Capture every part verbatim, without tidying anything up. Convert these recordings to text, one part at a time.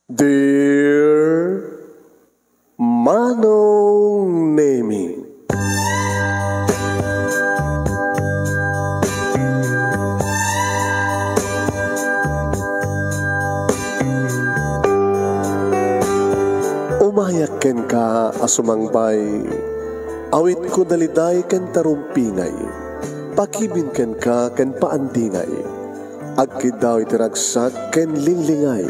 Dear Manong Nemi. Umayak kenka a sumangpay, awitko daliday ken tarumpingay, pakibin kenka ken paandingay. Agkiddaw iti ragsak ken linglingay.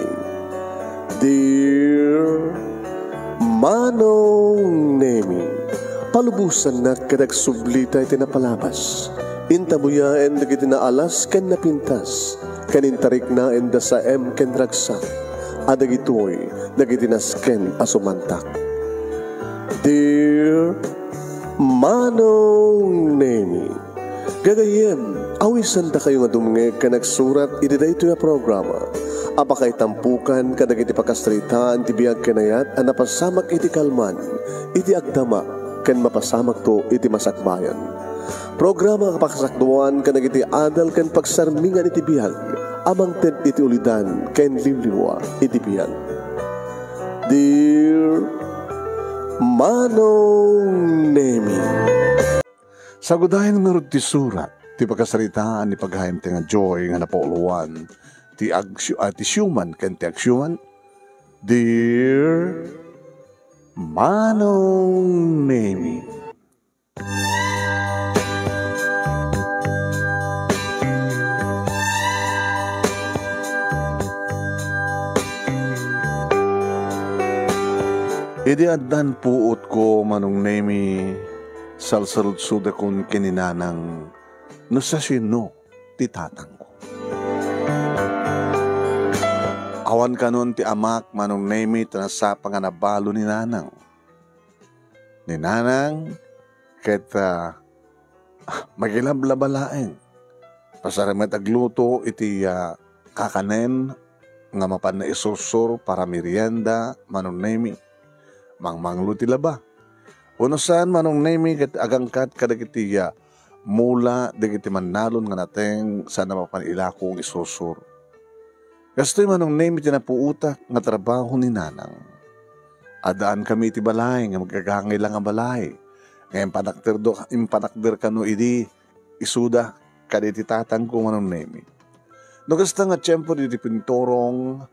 Dear Manong Nemi, palubosannak ket agsublita iti napalabas. Intabuyaen dagiti naalas ken napintas, ken intariknaen da saem ken ragsak. A dagitoy dagiti nasken a sumantak. Dear Manong Nemi, gagayyem, awisandakayo nga dumngeg ken agsurat iti daytoy a programa a pakaitampokan kadagiti pakasaritaan ti biag ken ayat a napasamak iti kalman, iti agdama, ken mapasamakto iti masakbayan. Programa a pakasakduan kadagiti adal ken pagsarmingan iti biag a mangted iti ulidan ken liwliwa iti biag. Dear Manong Nemi. Sagudayen ngarud ti surat ti pakasaritaan ni Pagayam ti nga Joy nga napauluan ti agsiu-, ah, ti siuman ken ti agsiuman. Dear Manong Nemi. Idi addan puotko, Manong Nemi, salsaludsodakon ken ni Nanang no sasino ti tatangko. Awan kanon ti amak, Manong Nemi, ta nasapa nga nabalo ni Nanang. Ni Nanang ket, ah, magilablaba laeng. Pasar met agluto iti, ah, kakanen nga mapanna isursur para merienda, Manong Nemi. Mangmanglo ti laba. Wenno saan, Manong Nemi, ket agangkat kadagiti, ah, mula dagiti mannalon nga nateng sana mapan ilako nga isursur. Kastoy, Manong Nemi, ti napuotak nga trabaho ni Nanang. Addaan kami iti balay nga magagangay la nga balay nga impanakderdo-, impanakder kano idi isuda kadagiti tatangko, Manong Nemi. No kasta nga tiempo diti pinturong,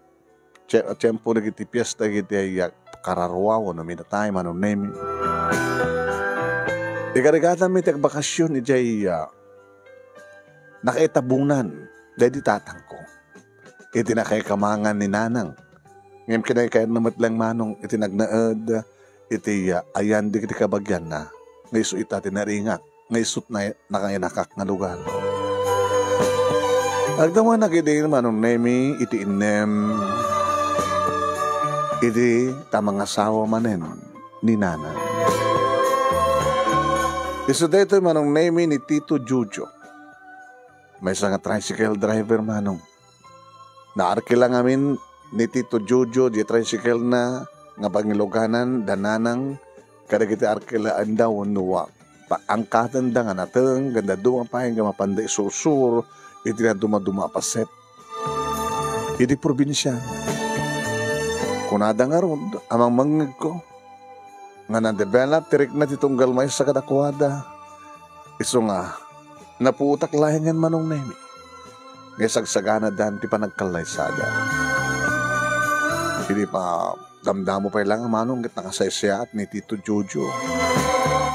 tie-, tiempo dagiti piesta iti ay, ah, kararua wenno minatay, Manong Nemi. Igarigatanmi ti agbakasyon idiay, ah, nakaitabunan daydi tatangko. Iti nakaikamangan ni Nanang. Ngem kinaykayanna met laeng, Manong, iti nagnaed iti, ah, ayan dagiti kabagianna nga isu ita ti naringak nga isut' na nakainakak nga lugar. Agdamanak idi, Manong Nemi, iti innem idi ta mangasawa manen ni Nanang. Isu daytoy, Manong Nemi, ni Tito Jojo. Maysa nga tricycle driver, Manong. Naarkila ngamin ni Tito Jojo di tricycle-na nga pangiluganan da Nanang kadagiti arkilaenda wenno wa-, pa-, angkatenda nga nateng ken dadduma pay nga mapanda isursur iti nadumaduma a paset iti probinsia. Kunada ngarud a mangmangngegko nga na-develop ti rikna ti tunggal maysa kadakuada. Isu nga, napuotak laengen, Manong Nemi, nga isagsaganadan ti panagkallaysada. Idi pa damdamo pay la nga, Manong, ket nakasaysayaat ni Tito Jojo.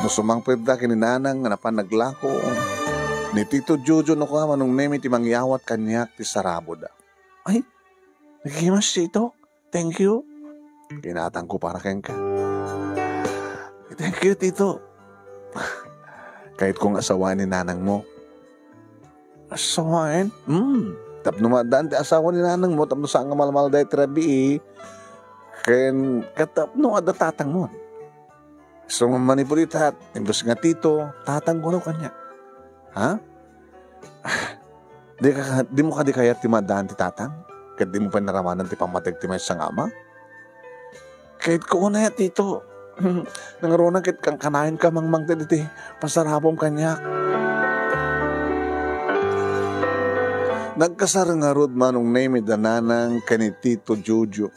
No sumangpetda ken ni Nanang nga napan naglako, ni Tito Jojo no kua, Manong Nemi, ti mangyawat kaniak ti saraboda. Ay, nagimas, Tito. Thank you. Kinatangko para kenka. Thank you, Tito. Kayatko nga asawaen ni nanangmo. Asawaen? Hmm. Tapno maaddaan ti asawa ni nanangmo, tapno saan nga malmalda iti rabii, ken, ket tapno adda tatangmo. So, manipud ita, imbes nga Tito, tatang kuno kaniak. Ha? Di ka, di mo kadi kayat ti maaddaan ti tatang? Ket di mo pay naramanan ti pammateg ti maysa nga ama? Kayatko unay a Tito. Nangruna ket kankanayon ka mangmangted iti pasarapom kaniak. Nagkasar ngarud, Manong Nemi, da Nanang ken ni Tito Jojo.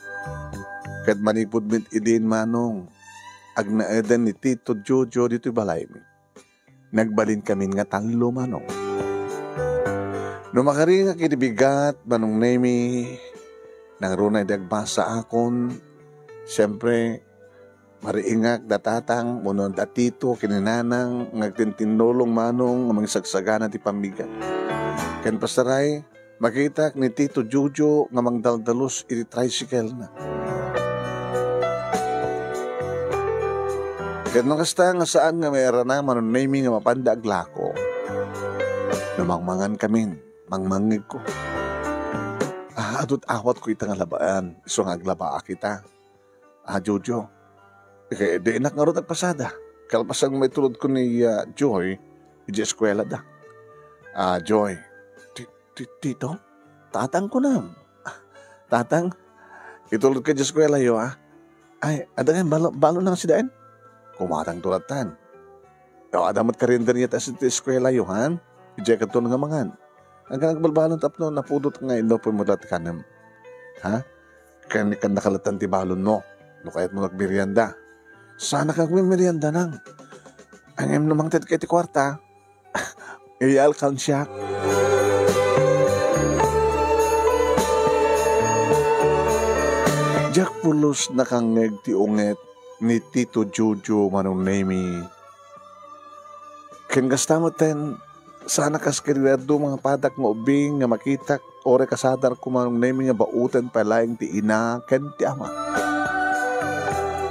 Ket manipud met idin, Manong, agnaeden ni Tito Jojo ditoy balaymi. Nagbalinkamin nga tallo, Manong. No makaringak iti bigat, Manong Nemi, nangruna idi agbasaakon, siempre, mariingak da Tatang wenno da Tito ken ni Nanang nga agtintinnulong, Manong, nga mangisagsagana ti pammigat. Ken pastaray, makitak ni Tito Jojo nga mangdaldalus iti tricycle-na. Ket no kasta nga saan nga mairana, Manong Nemi, nga mapanda aglako, no mangmangankamin, mangmangngegko. Ah, adu ti awatko ita nga labaen, isu nga aglabaak ita. Ah, Jojo. Ket dinak ngarud agpasada. Kalpasan maitulodko ni, ah, Joy, idiay eskuelada. Ah, Joy. Ti-, ti-, Tito? Tatang kunam. Tatang, itulodka idiay eskuelayo, ah. Ay, adda kayat balo-, balon nga sidaen? Kumatangto lattan. O, adda met karienda ita iti eskuelayo, han? Idiay kadton nga mangan. Agkan agbalbalon tapno napudot nga inupem met latta ti kanem. Ha? Ken, ken nakalattan ti balonmo. No kayatmo nga agmerienda. Saanak nga agmerienda, Nang. Ngem no mangted ka iti kuarta, iyalkansiak. Diak pulos nakangngeg ti unget ni Tito Jojo, Manong Nemi. Ken kasta metten, saanak kas kadagiti dadduma nga padak nga ubing nga makitak, uray kasadarko, Manong Nemi, nga baoten pay laeng ti ina ken ti ama.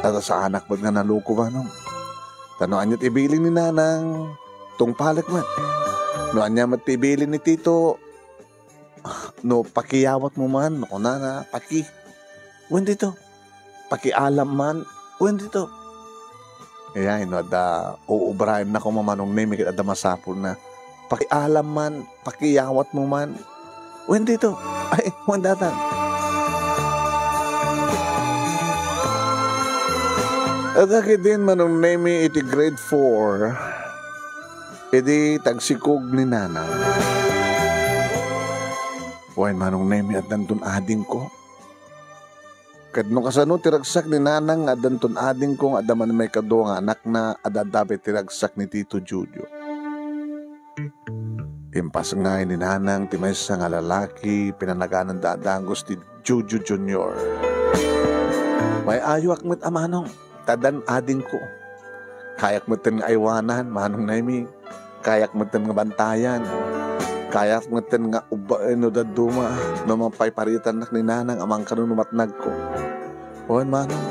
Adda saanak met nga naloko, Manong. Ta no ania ti ibilin ni Nanang, tungpalek met. No ania met ti ibilin ni Tito, no pakiyawatmo man, no kunana, paki. Wen dito. Pakialam man, wen dito. Ayay, no adda uubraenna koma, Manong Nemi, ket adda masapulna. Pakialam man, pakiyawatmo man, wen dito. Ay, wen datan. Adda ketdin, Manong Nemi, iti grade four, idi tagsikog ni Nanang. Wen, Manong Nemi, addanton adingko. Ket no kasano ti ragsak ni Nanang nga addanton adingko nga adda man maikadua nga anakna, adda-adda pay ti ragsak ni Tito Jojo. Impasngay ni Nanang ti maysa nga lalaki, pinanagananda a Dangus ti Jojo Junior. May-ayoak met a manong, ta addan adingko. Kayak metten nga aywanan, Manong Nemi. Kayak metten nga bantayan. Kayak metten nga ubbaen no dadduma, no mapayparitannak ni Nanang a mangkano no matnagko. Wen, Manong.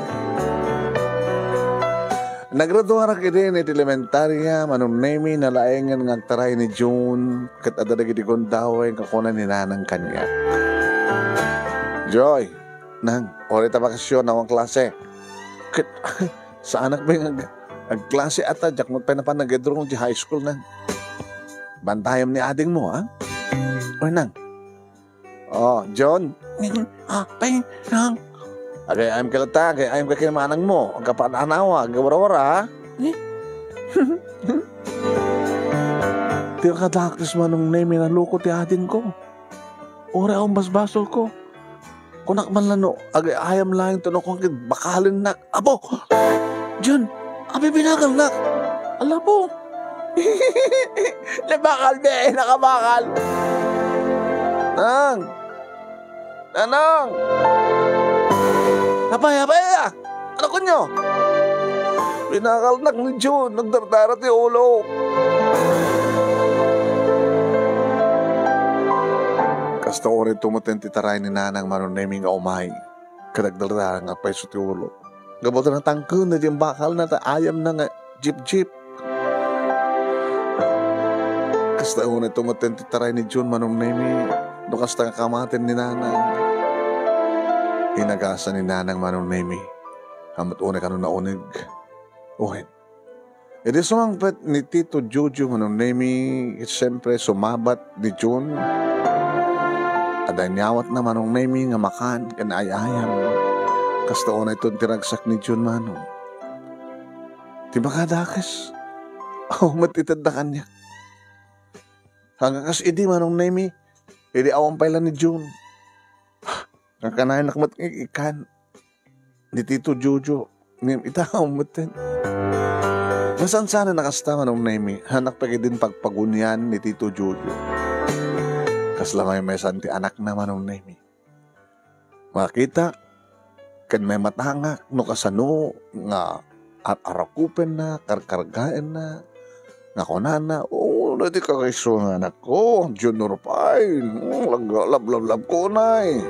Nagraduarak idi iti elementaria, Manong Nemi, nalaengen nga agtaray ni June, ket adda dagiti gundaway nga kuna ni Nanang kaniak. Joy, Nang, uray ta bakasyon, awan klase. Ket, saanak pay nga ag-, agklase ata, diak met pay napan nag-enroll iti high school, Nang. Bantayam ni adingmo, ha? Oy, Nang. Oh, John. Ah, pay, Nang. Agay-ayam ka latta, agay-ayam ka ken manangmo. Agkapan-anawa, agwarawara, ha? Ti kadakes, Manong Nemi, naloko ti adingko. Uray awan basbasolko. Kunak man la no, agay-ayam laeng ta no kuan ket bakalennak. Apo! Jun, apay binakalnak? Ala po! Nabakal, be! Nakabakal! Nang! Nanang! Apay, apay, ah! Ano kunyo? Binakalnak ni Jun, nagdardara ti ulo. Kasta uray tumaten ti taray ni Nanang Manong Nemi nga umay. Kadagdagdang nga payso ti ulo. Gapu ta natangken na diay bakalna ta ayamna nga jipjip. Kasta unay tumaten ti taray ni Jun Manong Nemi, no kasta nga kamaten ni Nanang. Inagasan ni Nanang Manong Nemi. Amat unay kano nauneg. Uy, idi sumangpet ni Tito Jojo Manong Nemi, siyempre, sumabat ni Jun. Adda inyawatna Manong Nemi nga makan ken ay-ayam. Kasta unay ton ti ragsak ni Jun Manong. Ti makadakes. Aw, met itedda kaniak. Hanggang kas idi Manong Nemi, Idi awan pay la ni Jun. Nga kanayon met nga ikkan ni Tito Jojo. Ngem ita, awan metten. Nasansanan a kasta, Manong Nemi, hanak pay ketdin pagpagunian ni Tito Jojo. Kasla maymaysan ti anakna, Manong Nemi. Makita ken maimatangak no kasano nga ar-arakupenna, karkargaenna, nga kunana, "O, daytoy kakaisuna nga anakko, Junior pay. Hmm, lag-, lab-, lab-, lab ko, nay."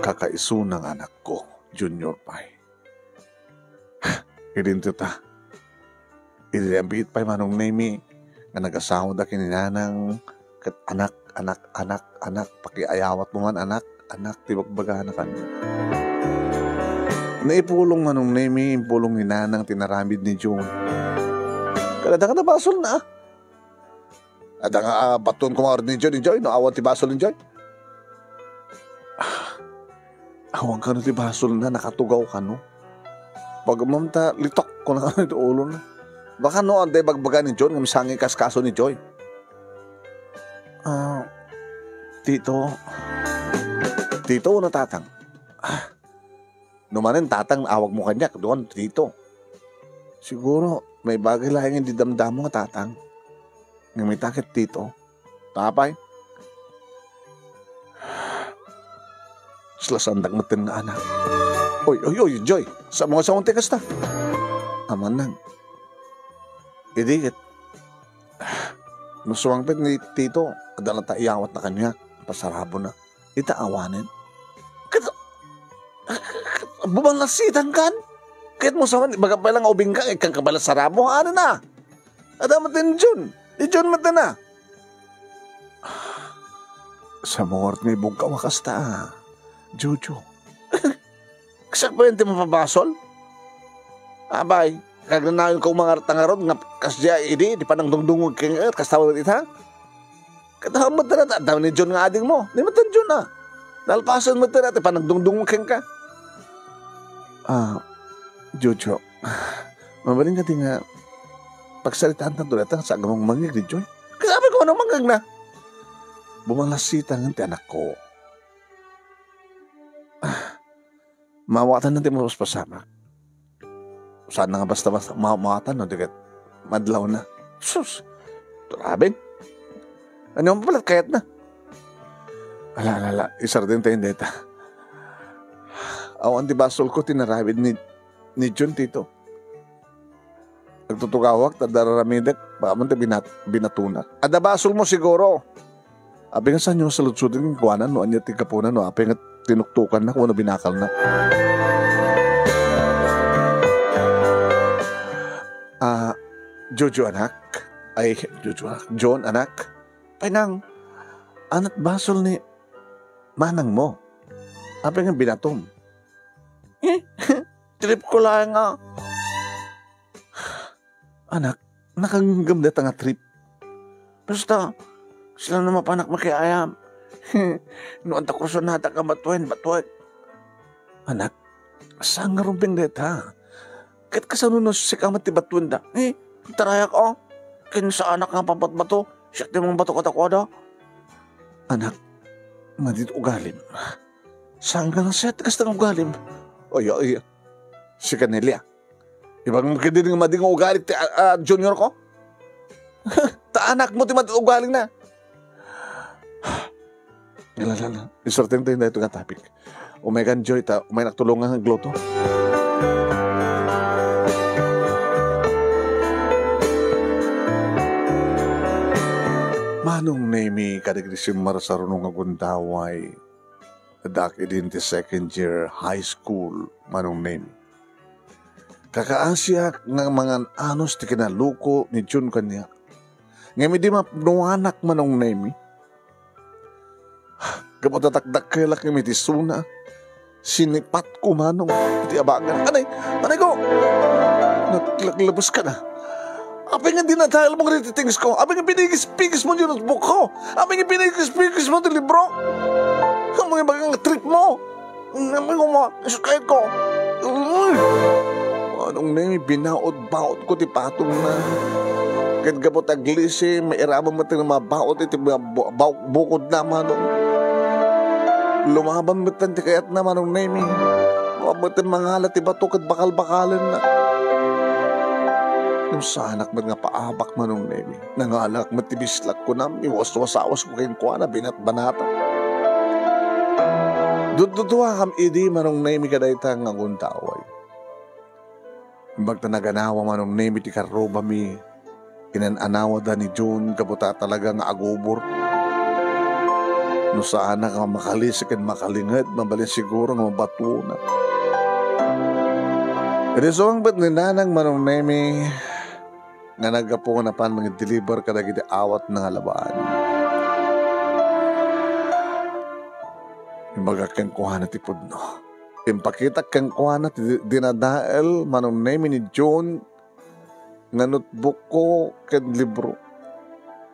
Kakaisuna nga anakko, Junior pay. Idinto ta. Idi nabiit pay, Manong Nemi, nga nagasawada ken ni Nanang, ket anak, anak, anak, anak, pakiayawatmo man, anak, anak, ti bagbagana kaniak. Naipulong, Manong Nemi, impulong ni Nanang ti inaramid ni Jun. Kada, kada basolna, ah. Adda nga, ah, batuon koma ngarud ni Joy, ni Joy, no awan ti basol ni Joy? Ah, awan kano ti basolna, nakatugaw kano. Pag-, mamta, litok, kuna kano iti ulona. Baka no, adda ibagbaga ni Jun, ngem saan nga ikaskaso ni Joy. Ah, Tito. Tito, una, Tatang. Ah, no manen, Tatang, awagmo kaniak, duan, Tito. Siguro, may bagay laeng idi damdamo nga Tatang. Ngem ita ket Tito. Tapay. Kasla saandak metten nga anak. Oy, oy, oy, Joy. Sa mga saon ti kasta? Amanang. Idi ket, no suang pet ni Tito, adda latta iyawatna kaniak. Pasarabona. Ita awanen. Ket, bumanlasitan kan? Ket mo saman, ibaga pay lang nga ubing ka, ikkan ka pay la sarabo, ano na? Adda met ni Jun. Ni Jun met na. Sa mort nga ibugkaw a kasta, Jojo. Kasano pay ti mapabasol? Abay, kagnanayon ko mangarta ngarud nga kasdiay idi, di panangdungdungog kenka, kasta met ita? Kadaw met dira, adda ni Jun nga adingmo. Ni met ni Jun, ah. Nalpasen met dira, ti panagdungdungog kenka. Ah, Jojo, mabalin kadi nga pagsaritaantayo dayta sa agmangmangngeg ni Joy? Kasano pay nga mangngegna? Bumanlasitan ti anakko. Ah, Mawatanna ti mapaspasamak. Saan nga basta-basta ma-, mawatan no di ket madlawna. Sus! Grabe. Ania pay la ti kayatna? Ala, ala, ala. Isardeng tayo dayta. Awan ti basolko ti inaramid ni, ni Jun, Tito. Nagtutugawak, ta adda aramidek, baka man ti binat-, binatunak. Adda basolmo siguro. Apay nga saanyo nga saludsoden kenkuana no ania ti gapuna no apay nga tinuktokanna wenno binakalna. Ah, Jojo, anak. Ay, Jojo, anak. Jun, anak. Apay nang, ania ti basol ni manangmo? Apay nga binatom? Eh, trip ko laeng nga. Anak, nakanggem dayta nga trip. Basta, sila no mapanak makiayam. No adda kursunada ka batuen, batuek. Anak, saan nga rumbeng dayta? Ket kasano no sika met ti batuenda? Eh, tarayak, oh. Ken saanak nga pabatbato, siak ti mangbato kadakuada. Anak, madi ti ugalim. Saan nga nasayaat ti kasta nga ugalim? Oy, oy, sika, Nelia. Ibagam ketdi nga madi nga ugali ti, ah, ah, junior ko? Ta anakmo ti madi ugalina. Ala, ala, ala. Isurteng tayo daytoy nga topic. Umay kan Joy, ta umay nak tulongan nga agluto. Manong Nemi, kadagiti simmarsarno nga gundaway. Addaak idin ti second year high school, Manong Nemi. Kakaasiak nga mangan-anos ti kinaluko ni Jun kaniak. Ngem idi mapnuanak, Manong Nemi, gapu ta dakdakkelak ngem iti isuna, sinipatko, Manong, iti abagan. Anay, anay ko! Naglaglabes ka na. Apay nga dinadayal mo nga iti things ko? Apay nga pinigis-pigis mo ti notebook ko? Apay nga pinigis-pigis mo ti libro? Apay nga bagang trip mo? Apay nga ma-, sakit ko. Uy! Manong Nemi, binaod-baod ko ti patong na. Ket gapu ta aglisi, mairamon met ti mabaut iti bu-, bu-, bukodna, Manong. Lumaban met ti kayatna, Manong Nemi. Awan met ti mangala ti bato ket bakal-bakalenna. Ngem saanak met nga paabak, Manong Nemi. Nangalak met ti bislak, kunam, iwaswasawasko kenkuana, binatbanatak. Dudduduakam idi, Manong Nemi, kadayta nga agundaway. Imbag ta naganawa, Manong Nemi, ti karrubami, inan-anawada ni Jun gapu ta talaga nga agubor. No saanak nga makalisek ken makalinged, mabalin siguro nga mabatuonak. Idi sumangpet ni Nanang, Manong Nemi, nga naggapu nga napan mangideliver kadagiti awatna nga alabaanna. Imbagak kenkuana ti pudno. Impakitak kenkuana ti dinadael, Manong Nemi, ni Jun nga notebookko ken libro.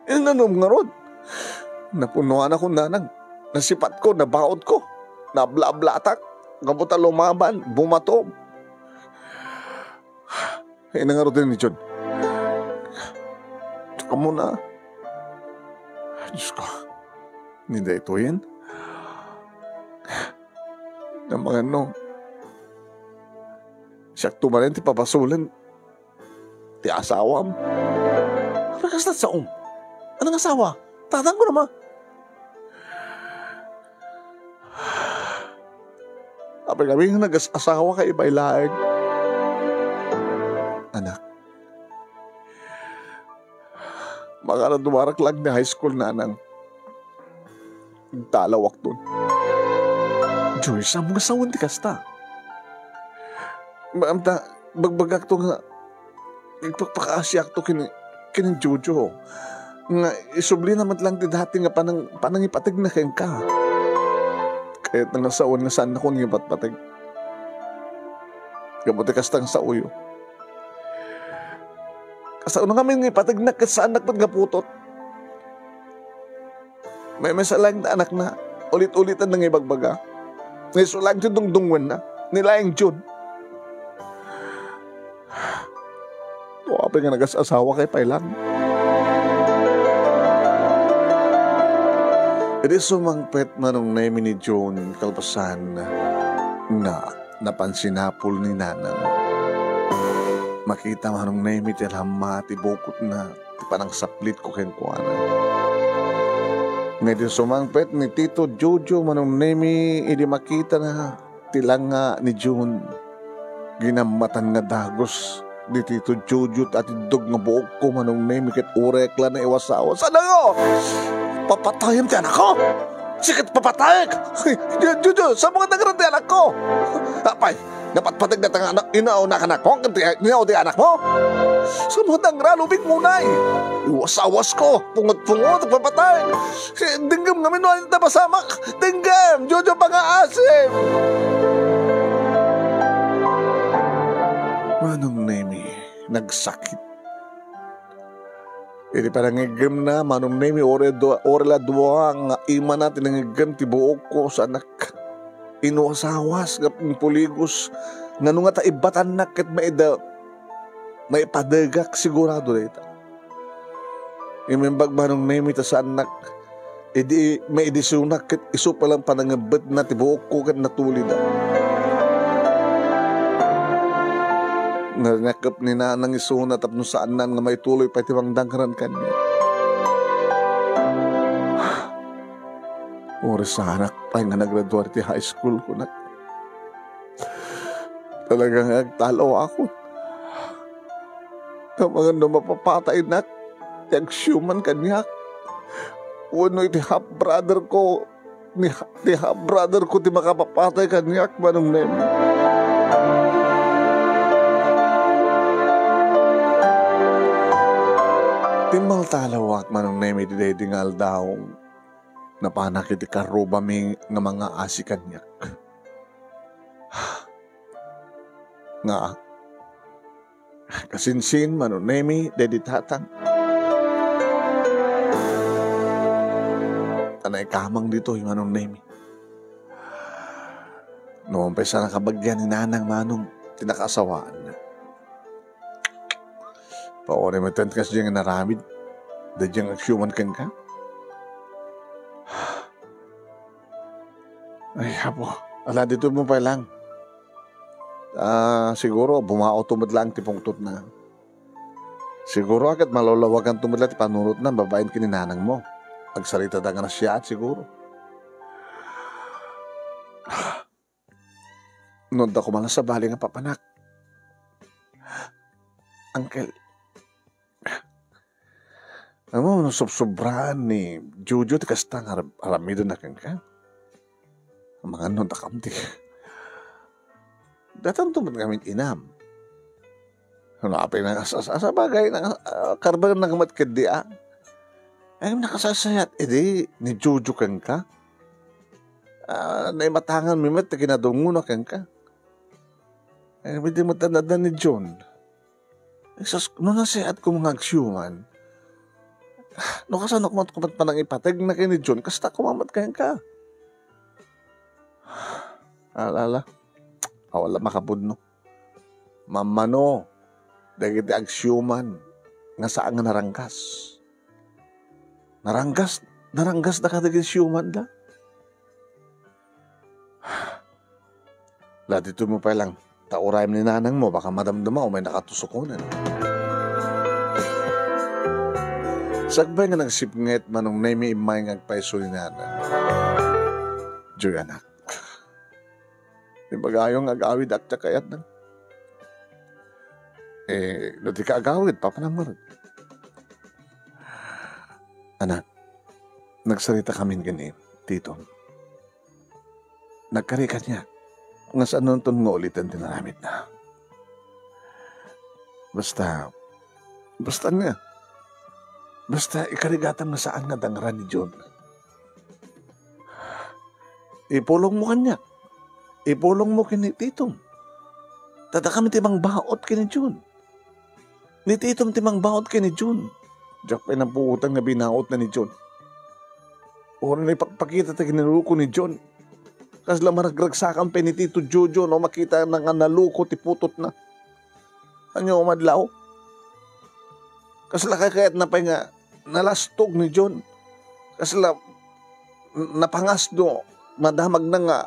Inanum ngarud? Napunoanakon, Nanang. Nasipatko, nabaotko, naablaablatak, gapu ta lumaban, bumato. Ay, nangaruden ni Jun. Kamuna. Diyos ko. Ni daytoyen? Namangan no. Siak tumanen ti pabasolen ti asawam. Ano kasta saom? Anong asawa? Tatang ko naman. Apay kami nga nagas-asawa kay pay laeng. Anak, makaraduarak lang ni high school, Nanang. Agtalawakton. Joyce, ammom nga sawen ti kasta. Maamta, bagbagakto nga Nagpakpakaasiakto ken, ken Jojo nga isublina met lang ti dati nga panang-, panangipategna kenka. Kayatna nga sawen nga saannakon nga ipatpateg. Gapu ti kasta nga saoyo. Kasano ngamin nga ipategnak ket saannak met nga putot? Maymaysa laeng ti anakna, ulit-ulitan nga ibagbaga. Nga isu laeng ti dungdungngoenna, ni laeng Jun. No apay nga nagas-asawa kay pay lang. Idi sumangpet Manong Nemi ni Jun, kalpasan nga napan sinapul ni Nanang. Makita Manong Nemi ti alhamma ti bukotna, ti panangsaplitko kenkuana. Nga idi sumangpet ni Tito Jojo Manong Nemi, idi makitana ti langa ni Jun, ginammatan nga dagus ni Tito Jojo ti atiddog nga buokko Manong Nemi ket urek la naiwasawas. Adayo! Papatayem ti anakko! Sikat papatayek! Jojo, saan mo nga nagran ti anakko? Apay, napatpateg na tanga anak, inaw na kanak mo, kanti, inaw ti anak mo? Saan mo nga nangralubing munay? Iwasawas ko, pungot-pungot, papatay! Denggem ngamin no ania pasamak! Denggem! Jojo pangaasim! Manong Nemi, nagsakit. Idi panangiggemna, Manong Nemi, ore dua, ore la dua nga imana ti nangiggem ti buokko, sanak. Inuwasawas nga impuligos, ngano nga ta ibbatannak ket maida-, maipadegak, sigurado dayta. Immembag Manong Nemi ta saannak, idi maidisunak ket isu pay lang panangebbetna ti buokko ket natulida. Narinak ni Nanang isuna tapno saannan nga maituloy pay ti mangdangran kaniak. Uri sanak pay nga nagraduar ti high school, kunak. Talaga nga agtalawakon. Amangan no mapapataynak, ti agsiuman kaniak. Wenno iti half brother ko, ni, ni half brother ko ti makapapatay kaniak, Manong Nemi. Timmaltalawak, Manong Nemi, ti daydi nga aldaw. Napanak iti karrubami nga mangaasi kaniak. Nga, kasinsin, Manong Nemi, daydi tatang. Ta naikamang ditoy, Manong Nemi. No, ampay sa nakabagian ni Nanang Manong, ti nakaasawaanna. Paunay met ti kasdiay nga inaramid daydiay nga agsiuman kenka. Ay, Apo, ala, ditoy mo pay lang. Ah, siguro, bumaoto met lang ti pungtotna. Siguro, ket malawlawaganto met lang ti panunotna babaen ken ni nanangmo. Agsaritada nga nasayaat, siguro. No adda koma la sabali nga papanak. Uncle, ammom no sobsobraan ni Jojo ti kasta nga ar-, aramidenna kenka? Amangan no dakam ti, datanto met ngamin inam. Ano, apay na, as-, as-, asa bagay na, ah, karbangan na met kaddi, ah. Ay, nakasasayaat idi ni Jojo kenka. Ah, naimatangan mi met ti kinadungona kenka. Ay, di met nadda ni John. Jesus, no nasayaat koma nga agsiuman, no kasano koma met panangipateg na ken ni John, kasta koma met kenka. Ala, ala. Awan la makapudno. Mammano dagiti agsiuman nga saan nga naranggas. Naranggas, naranggas da kadagiti siuman da. La, ditoy mo pay lang. Ta urayem ni nanangmo, baka madamdama umay nakatusokonen. Sakbay nga nagsipnget, manong Nemi immay nga agpayso ni nanang. Joy, anak. Ibagayo nga agawidak ti kayatna. Eh, no di ka agawid, papanam ngarud. Anak, nagsarita kamin ken ni Tito. Nagkari kaniak nga saananton nga uliten ti naramidna. Basta, basta nga, basta ikarigatam nga saan nga dangran ni John. Ipulongmo kaniak. Ipulongmo ken ni Titom. Ta dakami ti mangbaot ken ni John. Ni Titom ti mangbaot ken ni John. Diak pay nabuotan nga binaotna ni John. Uray ipakpakita ti kinaloko ni John. Kasla maragragsakan pay ni Tito Jojo no makitana nga naloko ti putotna. Ania nga madlaw? Kasla kakayatna pay nga nalastog ni John. Kasla n-, napangasno, madamagna nga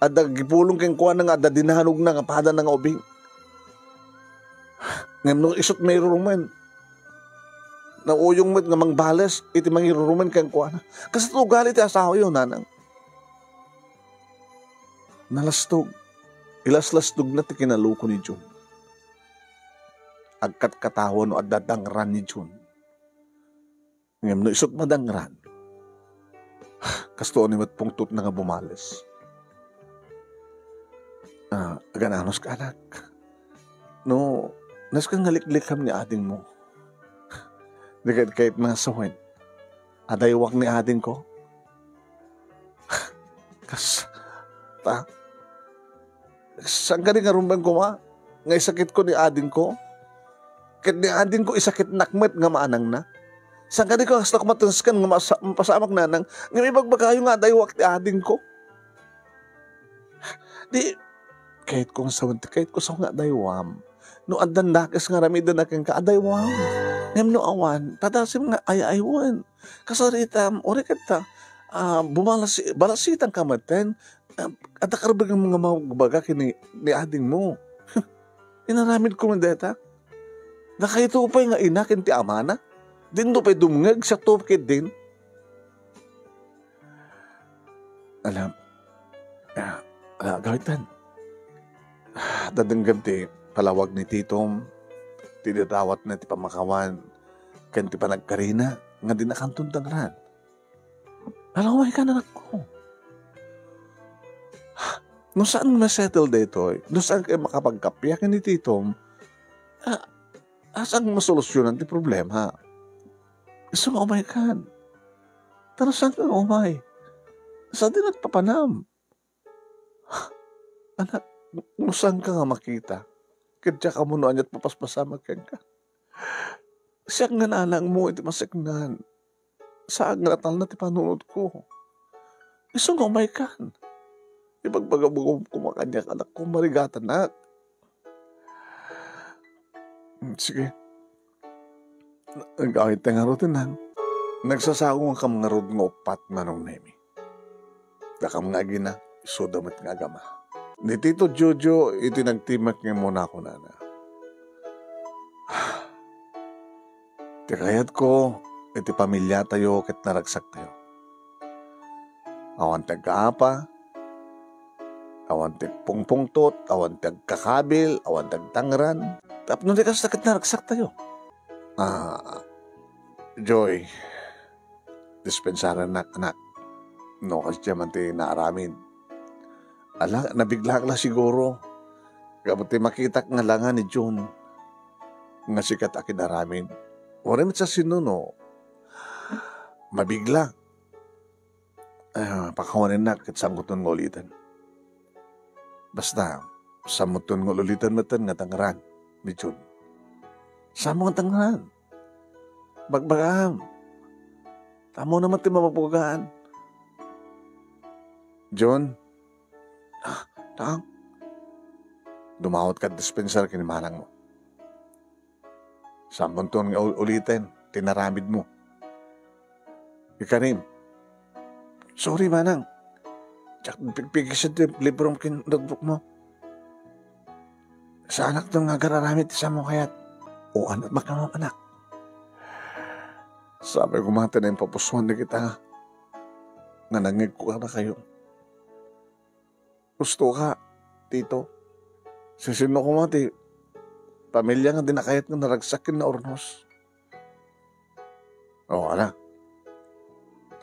adda agipulong kenkuana nga adda dinanogna nga padana nga ubing. Ngem no isut' mairurumen, nauyong met nga mangbales iti mangirurumen kenkuana. Kasta ugali ti asawayo, nanang. Nalastog. Ilaslastogna ti kinaloko ni John. Agkatkatawa no adda dangran ni John. Ngem no isut' madangran, kastoy ni met pungtotna nga bumales. Ah, agan-anos ka, anak. No, nasken nga liklikam ni adingmo. Di ket kayat nga sawen, adaywak ni adingko. Kas, ta, saan kadi nga rumbeng koma nga isakitko ni adingko? Ket ni adingko isakitnak met nga manangna. Saan kadi kasta koma ti nasken nga masa-, mapasamak nanang, ngem ibagbagayo nga adaywak ti adingko. Di, kayatko nga sawen ti kayatko sa nga adaywam. No addan dakes nga aramiden a kenka, adaywam. Ngem no awan, padasem nga ay-aywen. Kasaritam, uray kasta, ah, bumalas-, balasitanka metten, ah, adda karbeng nga mangbaga ken ni, ni adingmo. Inaramidko met dayta. Dakayto pay nga ina ken ti amana. Dinto pay dumngeg, siakto ketdin. Alam, ah, ah, gawitan. Ah, dadenggem ti palawag ni Titom, ti dadawatna ti pamakawan, ken ti panagkarina nga dinakanton dangran. Ala, umaykan, anakko. No saan nga ma-settle daytoy, no saan kayo makapagkappia ken ni Titom, ah, saan nga masolusyonan ti problema? Isu nga umaykan. Ta no saan ka nga umay, saan ti nagpapanam? Anak, no saan ka nga makita, ket diak ammo no aniat mapaspasamak kenka. Siak nga nanangmo iti maseknan. Saan nga natalna ti panunotko. Isu nga umaykan. Ibagbagam koma kaniak, anakko, marigatanak. Mm, sige. Nag-awit ta ngarud, nang. Nagsasao nga kam ngarud nga uppat, Manong Nemi. Dakam nga agina, isuda met nga agama. Ni Tito Jojo iti nagtimek nga immuna kunana, "Ti kayatko iti pamiliatayo ket naragsaktayo. Awan ti agkaapa, awan ti agpungpungtot, awan ti agkakabil, awan ti agtangran. Tapno ti kasta ket naragsaktayo." Ah, Joy, dispensarannak, anak, no kasdiay man ti naaramid. Ala, nabiglak la siguro. Gapu ti makitak nga langa ni Jun nga sika ti akinaramid. Uray met sa sino no mabigla. Ah, pakawanennak ket saankoton nga uliten. Basta, saanmoton nga uliten metten nga tangran ni Jun. Saanmo nga tangran? Bagbagaam. Ammona met ti mabagbagaan. Jun, ah, Tang, dumawat kad dispensar ken ni manangmo. Saanmonton nga ul-, uliten ti naramidmo. Ikarim, sorry, manang. Diak pigpigisen ti librom ken notebookmo. Saanakton nga agar-aramid ti saanmo kayat. O, ano, makamam, anak. Sapay koma ti naimpapusuan dagita nga nangngegko kadakayo. Husto ka, Tito. Sisino koma ti pamilia nga di nakayat nga naragsak ken naurnos? O, ala.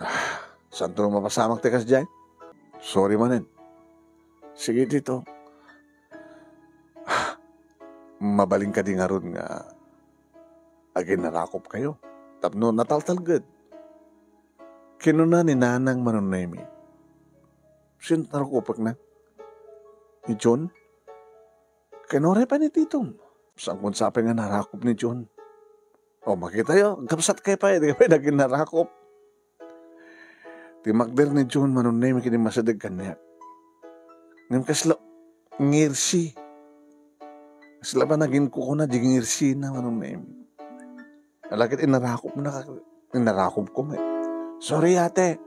Ah, saanto mapasamak ti kasdiay? Sorry manen. Sige, Tito. Ah, mabalin kadi ngarud nga aginarakopkayo tapno nataltalged? Kinuna ni Nanang Manong Nemi, "Sino ti narakupekna? Ni Jun? Ken uray pay ni Titom? Saanko sapay nga narakop ni Jun." O, makitayo, agkabsatkayo pay, dika pay nagin narakop. Timmakder ni Jun Manong Nemi ken immasideg kaniak. Ngem kasla ngirsi. Kasla ba nagin kukuna, di ngirsina, Manong Nemi. Ala ket inarakopna, inarakopko met. "Sorry, ate."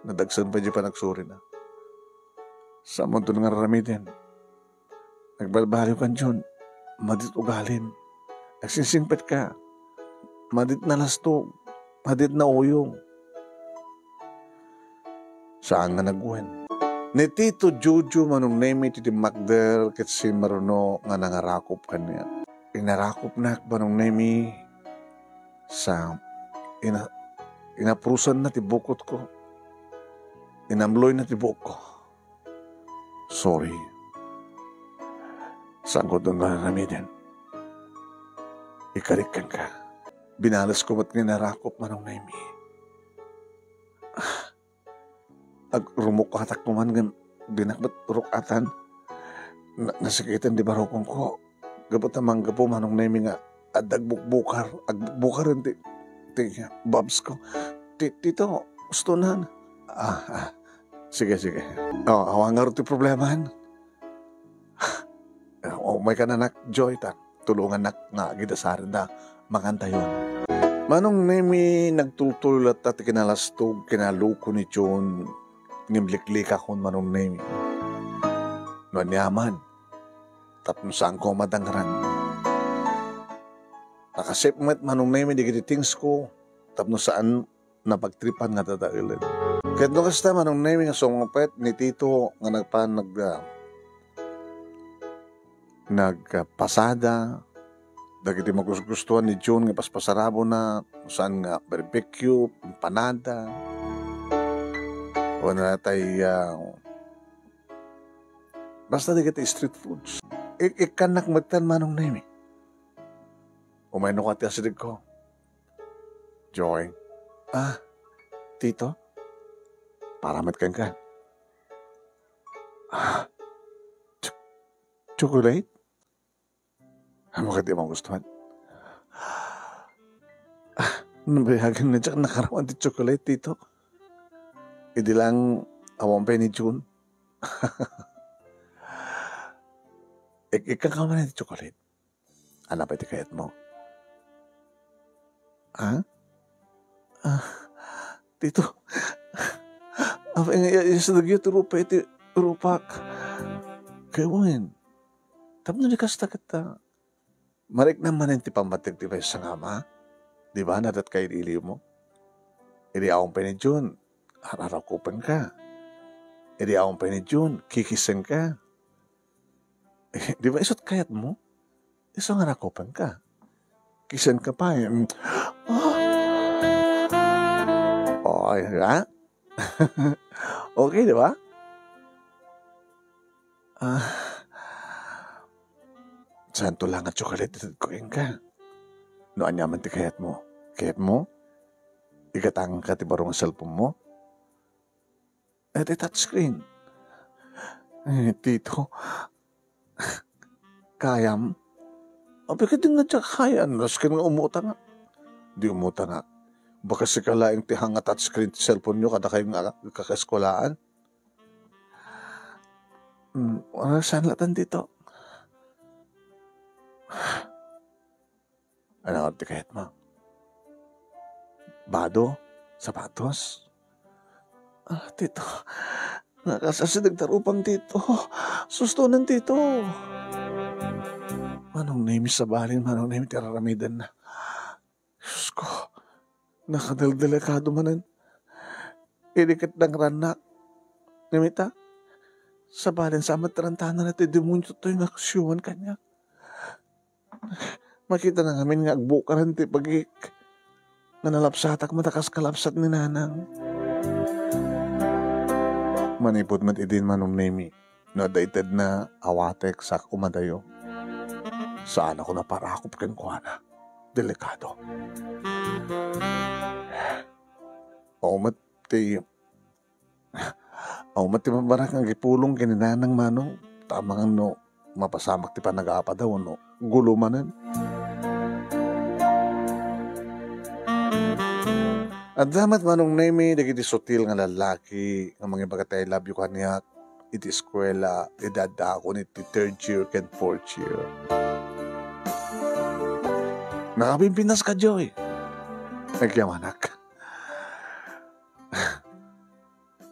Nadagsen pay di panagsorina. Saanmonton nga aramiden. Nagbalbaliwkan, Jun. Madit ugalim. Agsingsingpetka. Madit nalastog. Madit nauyong. Saan nga nagwen. Ni Tito Jojo Manong Nemi ti timmakder ket simmaruno nga nangarakop kaniak. Inarakopnak, Manong Nemi, sa ina-, inapurosanna ti bukotko. Inamloyna ti buokko. Sorry. Saankoton nga aramiden. Ikarik kenka. Binalesko met nga inarakop, Manong Nemi. Agrumuk-atak koman ngem dinak met ruk-atan. Na-, nasakitan di barukongko. Gapu ta manggapu, Manong Nemi, nga adda agbukbukar, agbukbukaren ti, ti babsko. Ti, Tito, ustonan. Ah, ah. Sige, sige. O, awan ngarud ti problemaen. O, umaykan, anak, Joy, ta tulongannak nga agidasaren ta mangantayon. Manong Nemi, nagtultuloy latta ti kinalastog, kinaluko ni Jun, ngem liklikakon, Manong Nemi. No aniaman, tapno saanko madangran. Nakasip met, Manong Nemi, dagiti things ko, tapno saan napagtripan nga dadaelen. Ket no kasta, Manong Nemi, nga sumungpet ni Tito nga nagpan-, nag-, ah, nagpasada dagiti magusgustoan ni Jun nga paspasarabona, saan nga barbecue, empanada, wenno natay, ah, basta dagiti street foods. Ik-, ikkannak metten, Manong Nemi. Umayno ka ti asidegko. Joy. Ah, Tito? Para met kenka. Ah, ch-, chocolate? Ammok ti magustuhan. Ah, nabayagan nga diak nakaraman ti chocolate, Tito. Idi lang awan pay ni Jun. Ik-, ikkanka man ti chocolate. Ania pay ti kayatmo? Ha? Ah, Tito, apay nga iya-, iyasidegyo ti rupa iti rupak? Ket wen, tapno di kasta ket, ah, mariknam manen ti pammateg ti maysa nga ama? Di ba, nadat ka idi iliwmo? Idi awan pay ni Jun, ar-arakupenka. Idi awan pay ni Jun, kikissenka. Di ba isut kayatmo? Isu nga rakupenka. Kissenka pay. Mm. Ah. O, ay, ha? Okay, di ba? Ah. Saanto la nga tsokolate itedko kenka? No aniaman ti kayatmo. Kayatmo? Igatanganka ti baro nga cellphone-mo? Iti touchscreen. Eh, Tito. Kayam? Apay ket di nga diak kayam, nasken nga umutangak. Di umutangak. Baka sika laeng ti hang nga touchscreen ti cellphone-yo kadakayo nga kakaeskuelaan. Hmm, saan laeng, Tito? Ania ti kayatmo? Bado? Sapatos? Ah, Tito. Nakasasindeg ta rupam, Tito. Sustonen, Tito. Manong Nemi, sabali, Manong Nemi, ti ar-aramidenna. Sus ko, nakadeldelikado manen. Idi ket nangrannak. Ngem ita, sabali, saan met ti rantanan ti demonio toy nga agsiuman kaniak. Makitana ngamin nga agbukaran ti bagik, nga nalapsatak met a kas kalapsat ni Nanang. Manipud met idin, Manong Nemi, no adda itedna, awatek, sak umadayo. Saanakon a parakop kenkuana. Delikado. Awan met ti Awan met ti mabarak nga agipulong ken ni Nanang, Manong, ta amangan no mapasamak ti panagapadaw wenno gulo manen. Adda met, Manong Nemi, dagiti sutil nga lallaki nga mangibaga ti "I love you" kaniak iti eskuela, idi addaakon iti third year ken fourth year. Nakapimpintas ka, Joy. Nagyamanak.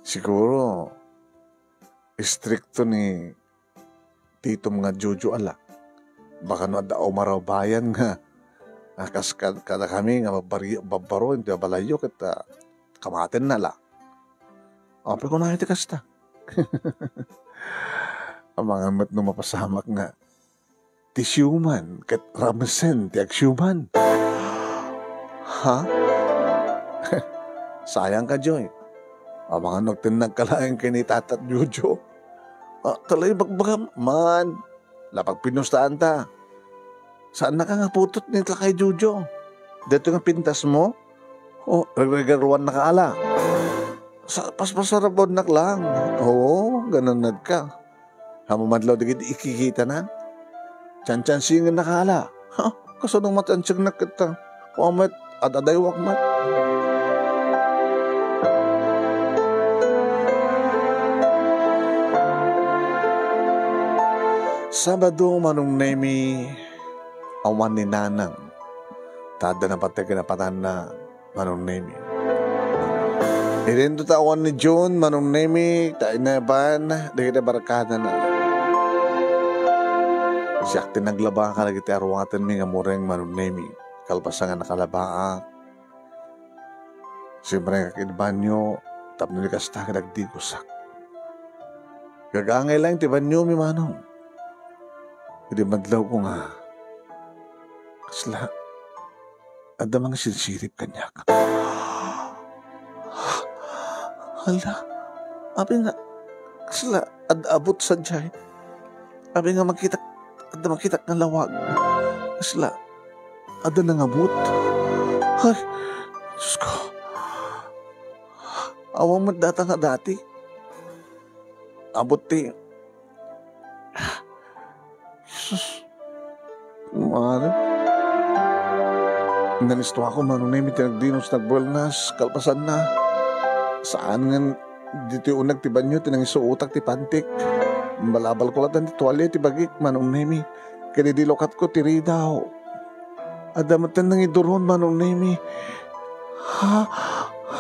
Siguro, istrikto ni titom nga Jojo a la. Baka no adda umaraw bayan nga, ah, kas kad-, kadakami nga babbari-, babbaro iti balayyo ket, ah, kamatenna la. Apay kunana ti kasta? Amangan met no mapasamak nga ti siuman ket ramesen ti agsiuman. Ha? Sayang ka, Joy. Amangan no agtennag ka laeng ken ni Tatat Jojo. Ah, talaga ibagbagam, man. Lapag pinustaan ta. Saannaka nga putot ni Lakay Jojo. Daytoy nga pintasmo? O, regregaruannaka a la. Sa, paspasarabonnak lang. Oo, gananadka. Haan a madlaw dagiti ikikitana. Tiantiansingennak a la. Ha? Kasano matiansiennak ket ta? Wa met, ad-adaywak met. Sabado, Manong Nemi, awan ni Nanang. Ta adda napateg ken apatanda, Manong Nemi. Idinto ta awan ni Jun, Manong Nemi, ta ineban dagiti barkadana. Siak ti naglaba kadagiti aruatenmi nga mureng, Manong Nemi. Kalpasan nga nakalabaak, simrengak iti banio tapno di kasta ket agdigosak. Gagangay laeng ti baniomi, Manong. Idi madlawko nga, kasla, adda mangisirsirib kaniak. Hala, apay nga, kasla, ad-, abut sadiay. Apay nga makitak, adda makitak nga lawag. Kasla, adda nangabut. Ay, Diyos ko. Awan met data nga dati. Abut ti, Jesus. Mare. Nanistuako, Manong Nemi, ti nagdinos, nagbuelnas, kalpasanna. Saan ngan ditoy uneg ti banio ti nangisuotak ti pantik. Balabal ko latta ti tualia ti bagik, Manong Nemi. Ket idi lukatko ti ridaw, adda metten nangiduron, Manong Nemi. Ha?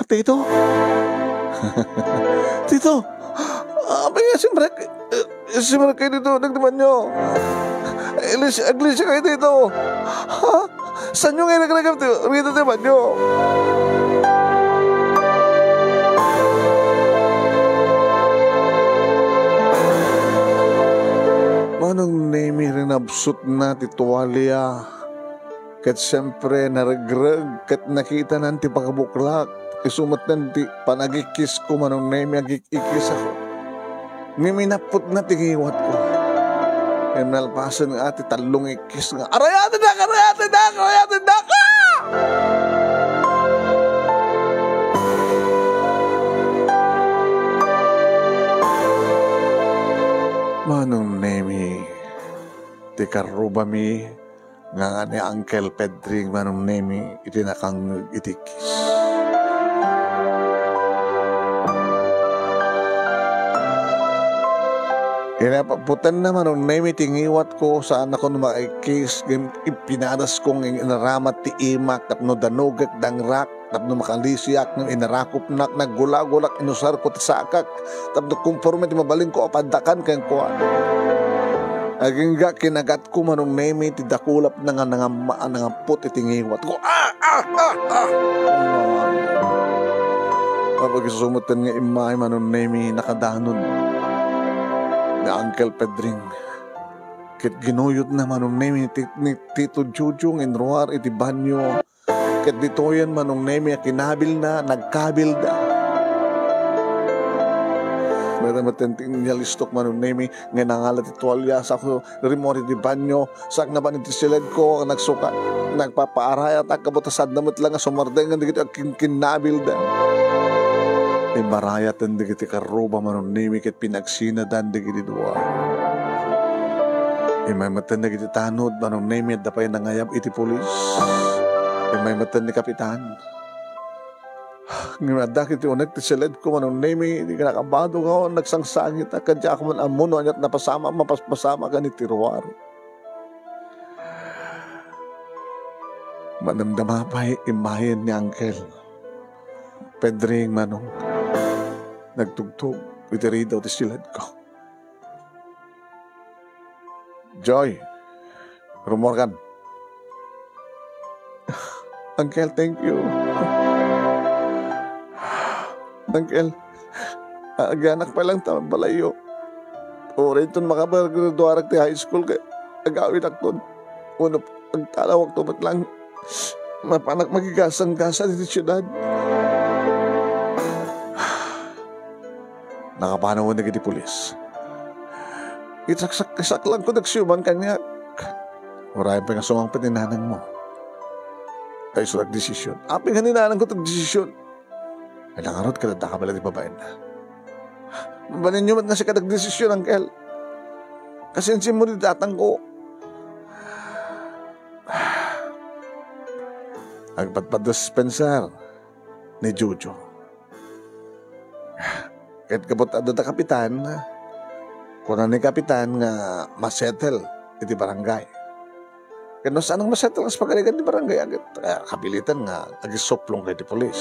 Tito? Tito? Apay nga simrek, eh, simrek kayo dito, nagdimanyo? Ilis-, iglesia kayo dito. Ha? Saanyo nga inagragam ti, rida ti banyo? Manong Nemi, rinabsotna ti tualia. Ket siempre, naregreg ket nakitanan ti pakabuklak. Isu metten ti panagikkisko, Manong Nemi, agik-ikkis ako. Ngem inapputna ti ngiwatko. Ngem nalpasen nga ti tallo nga ikkis nga, "Arayatennak! Arayatennak! Arayatennak!" Ah! Manong Nemi, ti karrubami, nga ni Uncle Pedring, Manong Nemi, iti nakangngeg iti kiss. Inapputenna, Manong Nemi, ti ngiwatko, saannakon makikiss, ngem ipinadasko nga inaramat ti imak tapno danugek, dangrak, tapno makalisiak, ngem inarakopnak, naggulagulak, inusarko ti sakak, tapno komporme ti mabalinko a paddakan kenkuana. Agingga, kinagatko, Manong Nemi, ti dakulapna nga nangamma a nangapput iti ngiwatko. Ah! Ah! Ah! Ah! Apag isu metten nga immay, Manong Nemi, nakadanum ni Uncle Pedring. Ket ginuyodna, Manong Nemi, ti, ni Tito Jojo nga inruar iti banyo. Ket ditoyen, Manong Nemi, a kinabilna, nagkabilda. Metten ti inyalistok, Manong Nemi, nga nangala ti tualya, sa ko rimmuar iti banyo, saknaban iti siledko, nagsukat, nagpapaarayat, agkabutasadna met la nga sumardeng dagiti agkinkinnabilda. Immarayaten dagiti karruba, Manong Nemi, ket pinagsinadan dagiti dua. Immay metten dagiti tanod, Manong Nemi, adda pay nangayab iti pulis. Immay metten ni Kapitan. Ngem adda ket ti uneg ti siledko, Manong Nemi, di kinakabado nga nagsangsangit, ket diak man ammo no aniat napasamak, mapaspasamak ken iti ruar. Madamdama pay immayen ni Uncle Pedring, Manong, nagtugtog iti ridaw ti siledko. Joy, rummuarkan. Uncle, thank you. Uncle, agianak pay lang ta balayyo. Uray inton makagraduarak ti high school ket agawidakton. Wenno agtalawakto met lang. Mapanak magigasanggasang iti siudad. Nakapanawen dagiti pulis. Isaksak-, isaklangko dagsiuman kaniak. Uray pay nga sumangpet ni nanangmo. Ay, isu agdesisyon. Apay nga ni nanangko ti agdesisyon? Ay, nangarod ka, dadaka pala ti babaenna. Babaenyo met nga sika ti agdesisyon, Uncle. Kasinsin mo ti tatangko. Agpadpad dispenser ni Jojo. Ket gapu ta adda da kapitan, kuna ni kapitan nga masettle iti barangay. Ket no saan nga masettle kas pagarigan ti barangay, ket, ah, kapilitan nga agisuplong ka iti pulis.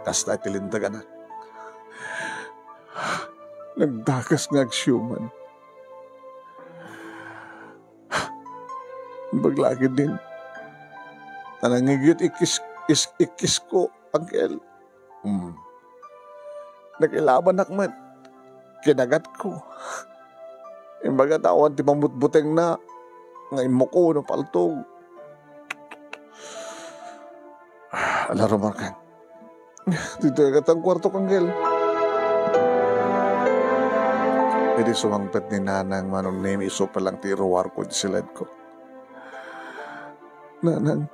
Kasta iti lintaganak. Nagdakes nga agsiuman. Imbag la ketdin, ta nangigyot ikkis-, is-, ikkisko, Uncle. Hmm. Nakilabanak met. Kinagatko. Imbag ta awan ti pambutbutengna nga immuko no paltog. Ala, rumarkan. Ditoy ket ang kwarto, Uncle. Idi sumangpet ni Nanang, Manong Nemi, isu pa lang ti iruarko iti siledko. Nanang,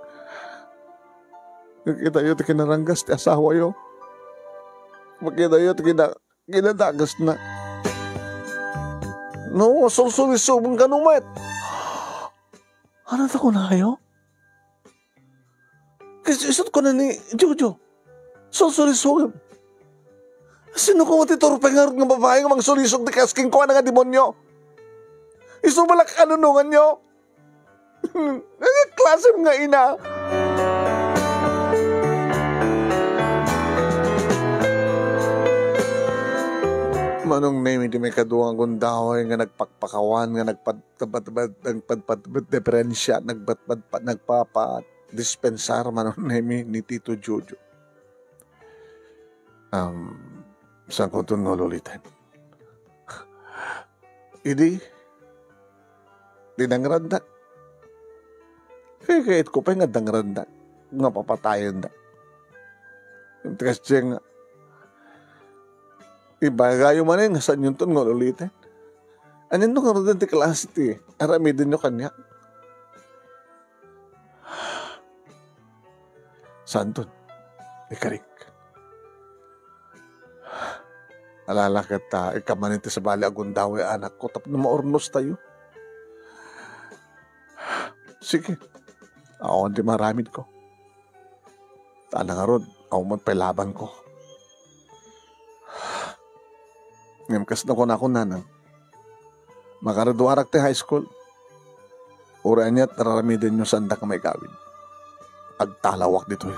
makitayo ti kinaranggas ti asawayo. Makitayo ti kina-, kinadakesna. No, sulsulisogem kano met. Ano ta kunayo? Kas-, isut' kuna ni Jojo, sulsulisogem. Sino koma ti turpe ngarud nga babai nga mangsulisog ti kas kenkuana nga demonio? Isu balak anunonganyo? Ania klasem nga ina? Manong Nemi, ti maikadua nga gundaway nga nagpakpakawan, nga nagpad-, nagpad-, nagpadpad-, nagpadpad-, nagpapa-, dispensar, Manong Nemi, ni Tito Jojo. Um, saan ko ton nga ululiten? Idi, dinangrandak. Kay kayat ko pay nga dangrandak nga papatayendak. Ket kasdiay nga, ibagayo manen nga saanyonton nga ululiten. Ania no ngaruden ti klase ti aramidenyo kaniak? Saanton, ikarik. Alala ket ta, ikkan manen ti sabali a gundaway, anakko, tapno maurnostayo. Sige, awan ti maaramidko. Ta ngarud, awan met pay labanko. Ngem kas nakunakon, nanang, makagraduarak ti high school. Uray ania ti araramidenyo, saandak nga maigawid. Agtalawak ditoy.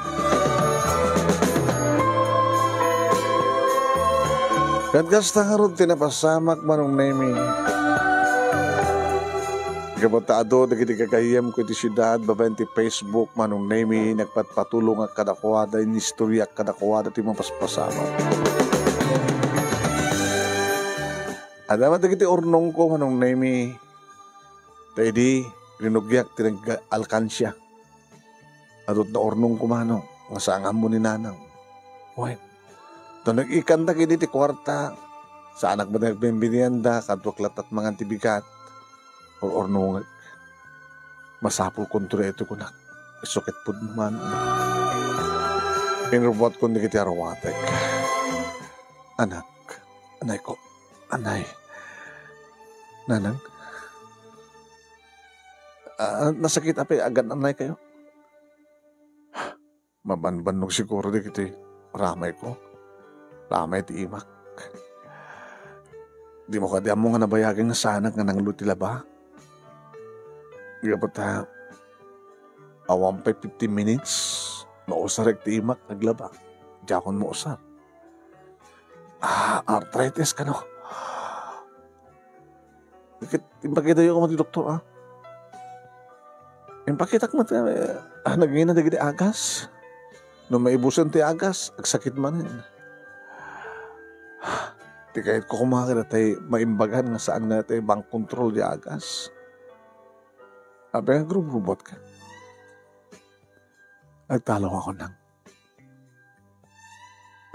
Ket kasta ngarud ti napasamak, Manong Nemi. Gapu ta adu dagiti gagayyemko iti siudad babaen ti Facebook, Manong Nemi, nagpatpatulongak kadakuada, inistoriak kadakuada ti mapaspasamak. Adda met dagiti urnongko, Manong Nemi. Ta idi rinugiak ti nag-alkansia, adu ti naurnongko, Manong, nga saan nga ammo ni Nanang. Wen, no nag-ikkandak idi ti kuarta, saanak met nga agbibinnbinnida, kaduak latta ti mangan ti bigat. Ur-urnongek. Masapulkonto daytoy, kunak. Isu ket pudno man. Inrubbuatkon dagiti arwatek. Anak, anayko, anay. Nanang? Ah, nasakit a pay agan-annaykayo? Mabanbannog siguro dagiti ramayko. Ramay ti imak. Dimo kadi ammo nga nabayagen nga saanak nga nanglo ti laba? Gapu ta, awan pay fifteen minutes, mausarek ti imak aglaba. Diakon mausar. Ah, arthritis kano? Ket impakitayo koma ti doktor, a? Impakitak met, eh, ah, nagngina dagiti agas. No maibusen ti agas, agsakit manen. Ti kayatko koma ket tay maimbagan nga saan nga tay bang kontrol ti agas. Apay nga agrubrubotka? Agtalawakon, nang.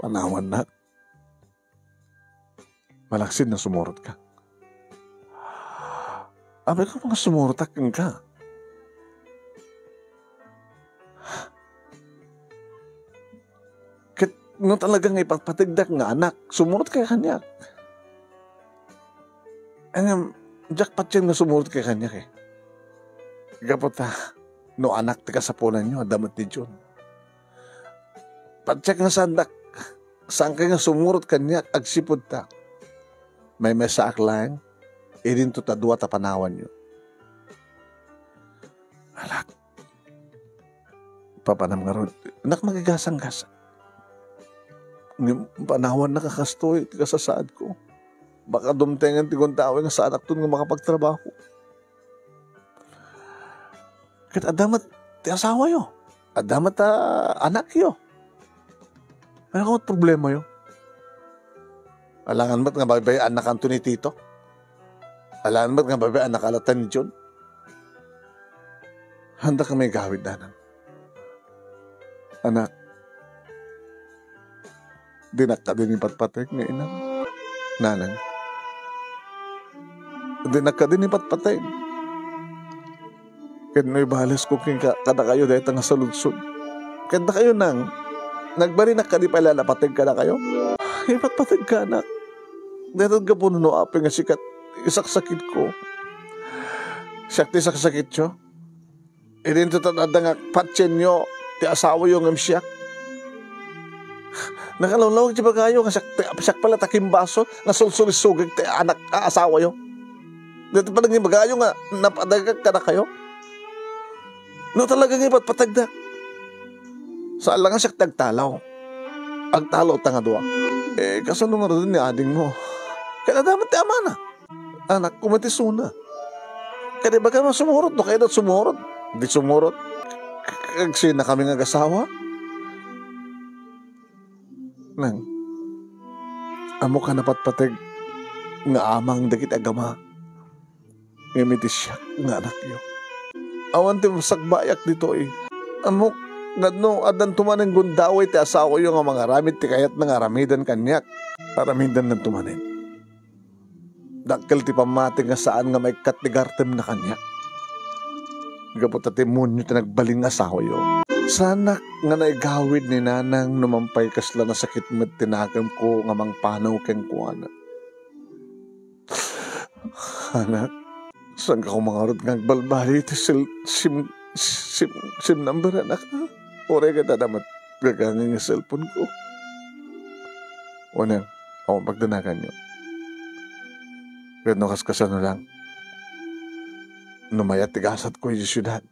Panawannak. Malaksid nga sumurotka. Apay nga sumurotak kenka? Ket no talaga nga ipatpategdak nga anak, sumurotka kaniak. Ngem, diak patien nga sumurotka kaniak, eh. Gapu ta, no anak ti kasapulanyo, adda met ni John. Patiek nga saandak, saanka nga sumurot kaniak agsipud ta maymaysaak laeng idinto ta dua ta panawanyo. Alak, papanam ngarud, anak, magasanggasak. Ngem panawannaka kastoy ti kasasaadko. Baka dumtengen ti gundaway nga saanakton nga makapagtrabaho. Ket adda met ti asawayo. Adda met, ah, anakyo. Ania met problemayo? Alangan met nga baybay-annakanto ni Tito? Alangan met nga baybay-annaka latta ni John? Haanda ka maigawid, nanang. Anak, dinak kadi ni patpateg nga inam. Nanang, dinak kadi ni patpateg. Ket no ibalesko kenka, kadakayo dayta nga saludsod. Ket dakayo, nang, nagbalinak kadi pay la a napateg kadakayo? Ipatpategka, anak. Dayta gapu no apay nga sika ti isaksakitko. Siak ti isaksakityo? Idinto ta adda nga patienyo ti asawayo ngem siak. Nakalawlawag ti ibagayo nga siak, siak pay la ti akimbasol nga sulsulisugek ti anak a asawayo. Dayta pay la nga ibagayo nga napadagak kadakayo. No talaga nga ipatpategdak. Saan la nga siak ti agtalaw. Agtalaw ta nga dua. Eh, kasano ngaruden ni adingmo? Kayat adda met ti amana. Anakko met isuna. Kadi baga nga sumurot, no kayat sumurot. Di sumurot. Agsinakami nga agasawa. Nang, ammok a napatpateg nga amang dagiti agama. Ngem iti siak nga anakyo, awan ti masagbayak ditoy. Ammok nga no addanto manen gundaway ti asawayo nga mangaramid ti kayatna nga aramiden kaniak, aramidendanto manen. Dakkel ti pammati nga saan nga maikkat ti gartemna kaniak. Gapu ta demonio ti nagbalin nga asawayo. Saanak nga naigawid ni nanang no mampay kasla nasakit met ti nakemko nga mangpanaw kenkuana. Anak, saanka koma ngarud nga agbalbaliw iti sil-, sim-, sim-, sim number, anak, a? Uray ket adda met gagangay nga cellphone-ko. Wen, awan pagdanaganyo. Ket no kaskasano lang, no mayat ti gasatko iti siudad,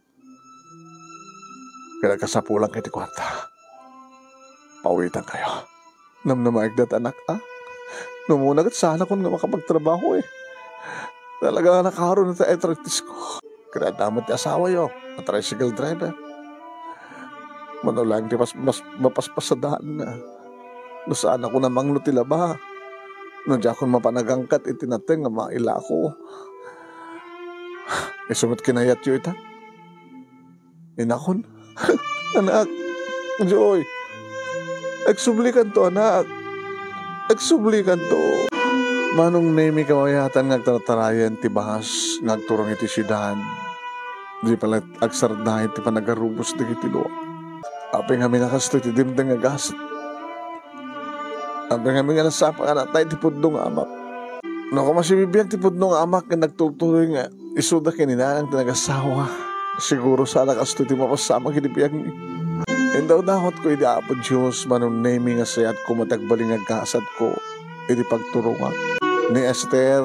ket agkasapulanka iti kuarta, pawitankayo. Namnamaek dayta, anak, a? No umuna ket saanakon nga makapagtrabaho, e. Talaga nga nakaaro dayta arthritis-ko. Ket adda met ti asawayo, a tricycle driver. Mano laeng ti mas, mas, mapaspasadaanna. No saanakon a manglo ti laba, no diakon mapan agangkat iti nateng nga mailako. Isu met kinayatyo ita? Inakon. Anak, Joy, agsublikanto, anak. Agsublikanto. Manong Nemi, kamayatan nga agtartarayan ti bus nga agturong iti siudad. Di pay la agsardeng ti panagarubos dagiti lua. Apay ngamin a kastoy ti dimteng nga gasat. Apay ngamin nga nasapa nga natay ti pudno nga amak. No koma sibibiag ti pudno nga amak ken nagturturoy nga isuda ken ni nanang ti nagasawa, siguro saan a kastoy ti mapasamak iti biagmi. Indawdawatko iti Apo Dios, Manong Nemi, nga sayaatko met agbalin nga gasatko iti pagturongak. Ni Esther,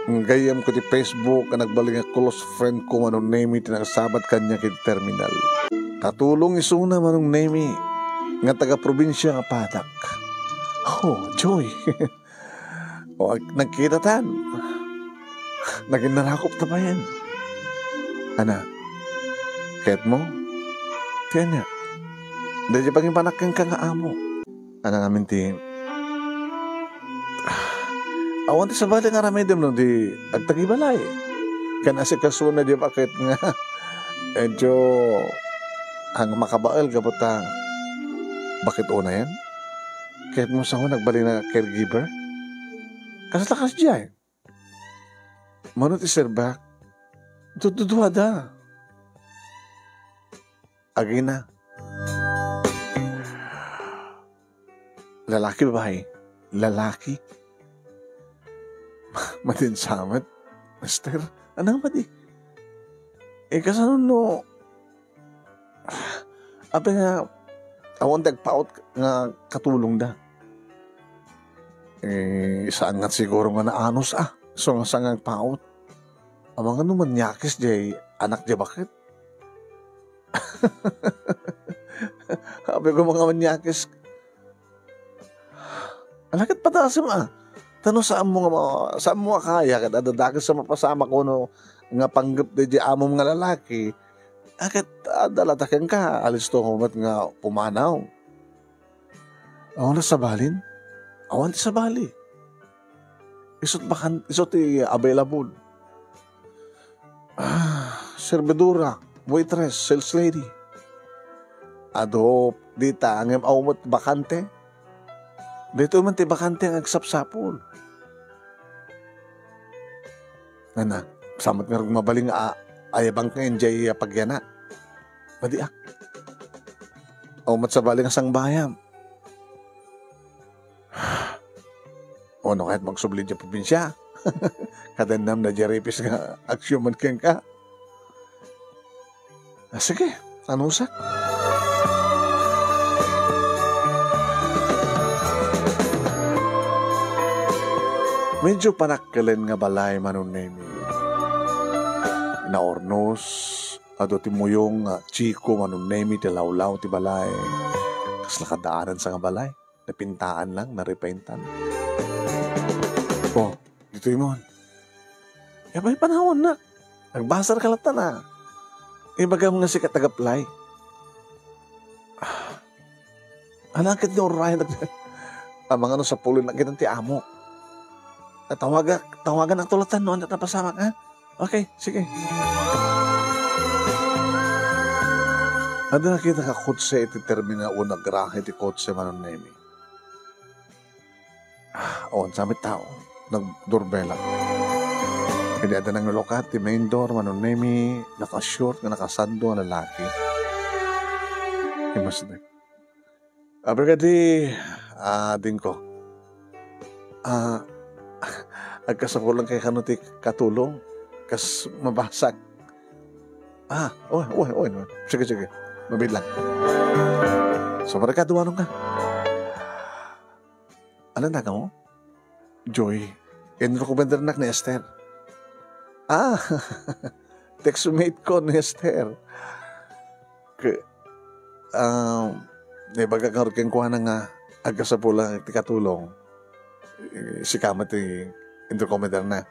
gayyemko iti Facebook a nagbalin nga close friend-ko, Manong Nemi, ti nakasabat kaniak iti terminal. Katulong isuna, Manong Nemi, nga taga-probinsia nga padak. Oh, Joy. O, ag-, nagkitatan. Naginnarakopta payen. Ana, kayatmo? Ti ania? Daydiay pangipanak kenka nga amo. Ana ngamin ti, awan ti sabali nga aramidem no di agtagibalay. Ken asikasona diay baket nga medyo ang makabael gapu ta baket unayen. Kayatmo sa nagbalin a caregiver? Kasla kasdiay? Mano ti serbak? Dududuada. Agina. Lalaki, babae? Lalaki? Madin sa met, Mister? Anam padi? Eh, kasano no, apay nga, awan ti agpaut nga katulongda. Eh, saan nga siguro nga naanus, a. So, nga saan nga agpaut? Amangan no manyakis diay anak diay baket? Apay koma nga manyakis. Ala ket padasem, a. Ta no saanmo nga ma-, saanmo a kaya ket adda dakes a mapasamak wenno nga panggep daydiay amom nga lalaki, a, ket adda la ta kenka, alisto met nga pumanaw. Awan a sabalin? Awan ti sabali. Isut' bakan-, isut' ti available. Ah, servidora, waitress, sales lady. Adu dita ngem awan met bakante. Daytoy man ti bakante nga agsapsapul. Nana, saan met ngarud mabalin nga a-, ayabangka idiay a pagyana? Madiak. Awan met sabali nga sangbayam. O no kayat magsubli idiay probinsia. Kadennam na diay rapist nga agsiuman kenka. Ah, sige, anusak. Medyo panakkelen nga balay, Manong Nemi. Naurnos, Adu ti muyong nga Chico, Manong Nemi, ti lawlaw ti balay. Kasla kaddaan sa nga balay. Napintaan lang, narepaintan. Oh, ditoy mon. Apay panawannak? Nagbasarka latta na. Ibagam nga sika taga-apply. Ah, anak ket ni Orion. Amangan no sapulon na kitan ti amo. Tawaga, tawagan ak tulatan no, anda ta pasamak, ha? Okay, sige. Adda nakita ka kotse iti terminal o nagrahe ti kotse, Manong Nemi. Ah, on, sa met tao. Nagdurbelak. Idi adda nanglukat ti main door, Manong Nemi, naka-short nga nakasando nga lalaki. Imas na. Abi kadi, ah, dingko. Ah, agkasapulan kay kano ti katulong? Kas mabasak. Ah, oy, oy, oy, oy. Sige, sige. Mabit lang. So, barka, duwanong ka. Ano na mo? Joy. Inrekomendarnak ni Esther. Ah, textmate ko ni Esther. Ke, um, naibaga nga kenkuana nga agkasapula ti katulong. Eh, sika met ti inrekomendarna.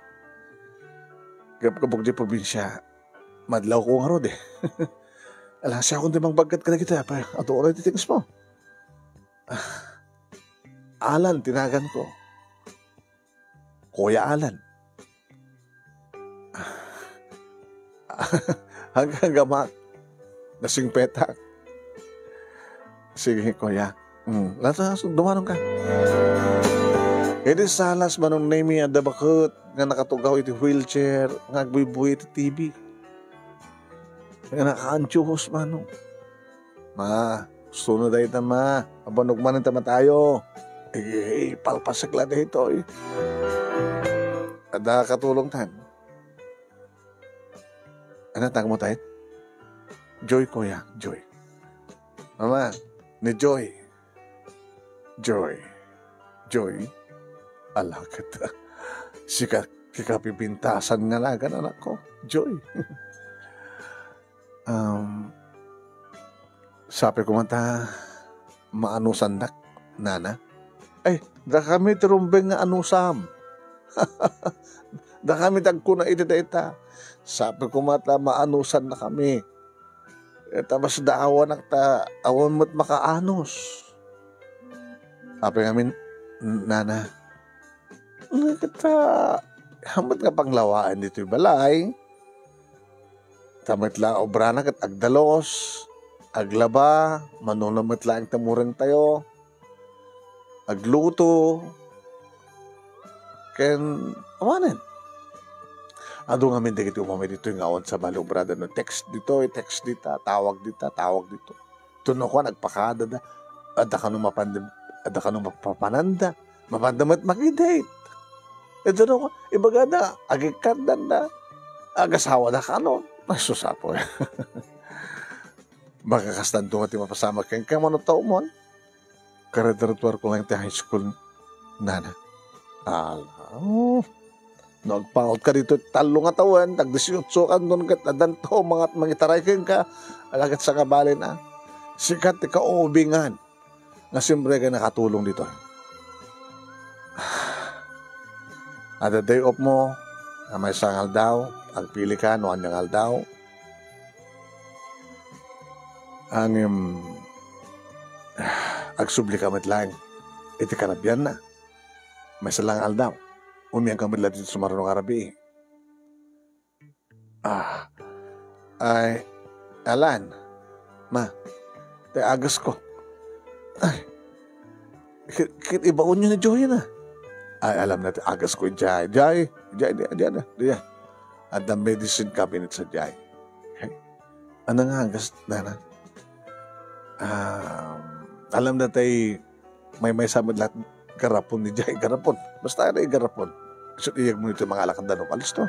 Gapgapok di probinsya, madlaw ko ngarud eh. Ala, siya akong di mangbagkat kadagitoy, apay, adu oray ti things mo. Ah, Alan, tinagan ko. Kuya Alan. Hanggang gamak. Nasingpetak. Sige, kuya. Hmm, lata, dumanon ka. Idi salas, Manong Nemi, adda baket nga nakatugaw iti wheelchair, nga agbuybuy iti T V. Nga nakaantiyohos, Manong. Ma, gusto na dayta, ma. Mabanog man ang tama tayo. Eh, palpasak la daytoy. Ada katulong tan. Ano tag mo tayo? Joy, kuya. Joy. Mama, ni Joy. Joy. Joy. Ala, kita. Sika, kikapipintasan nga lagan, anak ko. Joy. Um, sabi ko man ta, maanusandak, nana. Ay, da kami ti rumbeng nga anusam. Da kami tagkuna iti dayta. Sabi ko man ta, maanusan na kami. Ita mas daawanak ta, awan met makaanus. Sabi ngamin, nana, Nagita, hamat nga panglawaen ditoy balay. Ta met la obrana ket agdalos, aglaba, manuna met laeng ti mureng tayo, agluto, ken awanen. Adu ngamin dagiti umamay ditoy nga awan sabali obrada no text ditoy, text dita, tawag dita, tawag dito. Tuno ko nagpakada da. Adda kano mapandem, adda kano mapapananda. Mapanda met makidate. Ito no, ibagada, agikatdanda. Agasawa da kano. Ay, susapo. Baka kastanto nga ti mapasamak ken ka, mano tao mon? Kare-, graduar ko lang ti high school, nana. Ala, oh. No agpaut ka dito, tallo nga tawen, tag dieciocho ka, nun ket adanto, mangat mangitaray ken ka, alagat sa kabalin, ah. Sikat ti kaubingan, nga siyempre ka nakatulong dito. Ada day off mo, nga may isang aldaw, agpili ka, no, anyang aldaw. Ngem, agsubli ka met laeng iti karabian na. Maysa lang aldaw, umiag ka met laeng ditoy sumaruno nga rabii. Ah, ay, Alan, ma, ti agas ko. Ay, ki-, ki-, ibaon nyo ni Joy na. Ay, alam na ti agas ko, Jay. Jay, Jay, Jay, Jay, Jay. Adda medicine cabinet sa Jay. Okay? Ano nga agas, nana? Ah, alam na tay maymaysa met laeng garapon ni Jay, garapon. Basta ano yung garapon. So, iyag mo ito mga alakad na lokal. Listo?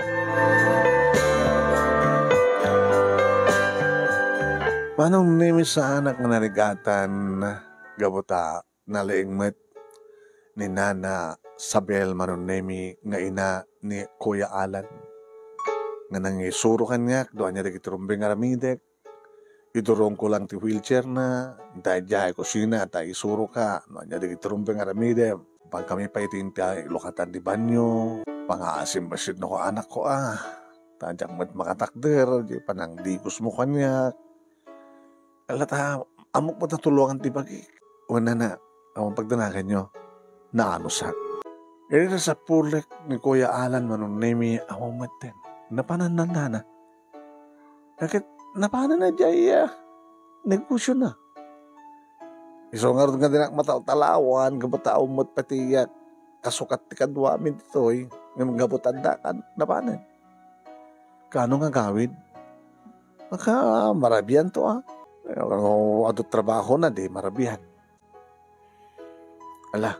Manong Nemi, saanak nga narigatan, gabuta, nalaing met ni Nana Sabel, Manong Nemi, nga ina ni Kuya Alan. nga nangisuro kaniak no ania dagiti rumbeng nga aramidek. Idurongko lang ti wheelchairna, daydiay kusina ta isuroka no ania dagiti rumbeng nga aramidem. Pagkami pay ti inti lukatan ti banyo, pangaasim-asimnako anakko a. Ta diak met makatakder, di panangdigosmo kaniak. Ala ta, ammok met a tulongan ti bagik. Wen nana, awan pagdanaganyo, naanusak. Idi nasapulek ni Kuya Alan, Manong Nemi, awan metten. Napanan nana. Ket napanan na diay, ah, negosiona. Isu ngarud nga dinak mataltalawan, gapu ta awan met pati, ah, kasukat ti kaduamin ditoy, ngem gapu ta addakan, napanan. Kaano nga agawid? Maka, marabianto, ah. No adu trabahona, di marabian. Ala.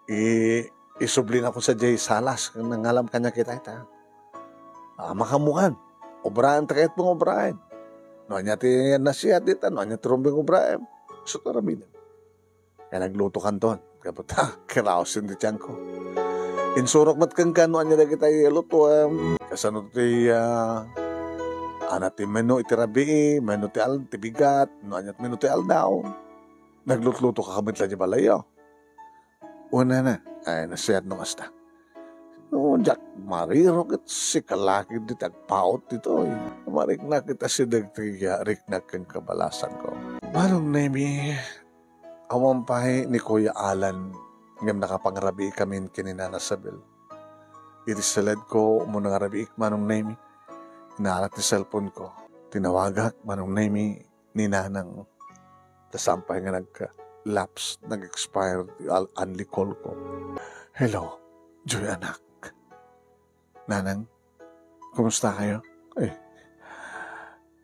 I-, isublina ko sa diay salas, nangalam kaniak ita, ita. Ah, makamukan. Obraen ta kayat mong obraen. No ania ti nasiat dita, no ania ti rumbeng obraem. Isu ti aramidem. Kaya nagluto kanton. Gapu ta, kiraos ti tianko. Insurok met kenka no ania dagiti lutoem. Kasano ti, ah, ania ti menu iti rabii, menu ti al-, ti bigat, no ania ti menu ti aldaw. Naglutluto ka met la di balayo. Una na, ay, nasiat no kasta. No, diak mariro ket sika la ket ti agpaut ditoy. Mariknak ita sideg ti riknak ken kabalasanko. Manong Nemi, awan pay ni Kuya Alan ngem nakapangrabii kamin ken ni Nana Sabel. Iti saledko, umuna nga rabiik, Manong Nemi, inala ti cellphone ko. Tinawagak, Manong Nemi, ni Nanang. Ta saan pay nga nagka-lapse, nag-expire ti al-, unlicall ko. Hello, Joy anak. Nanang, kumusta kayo? Ay,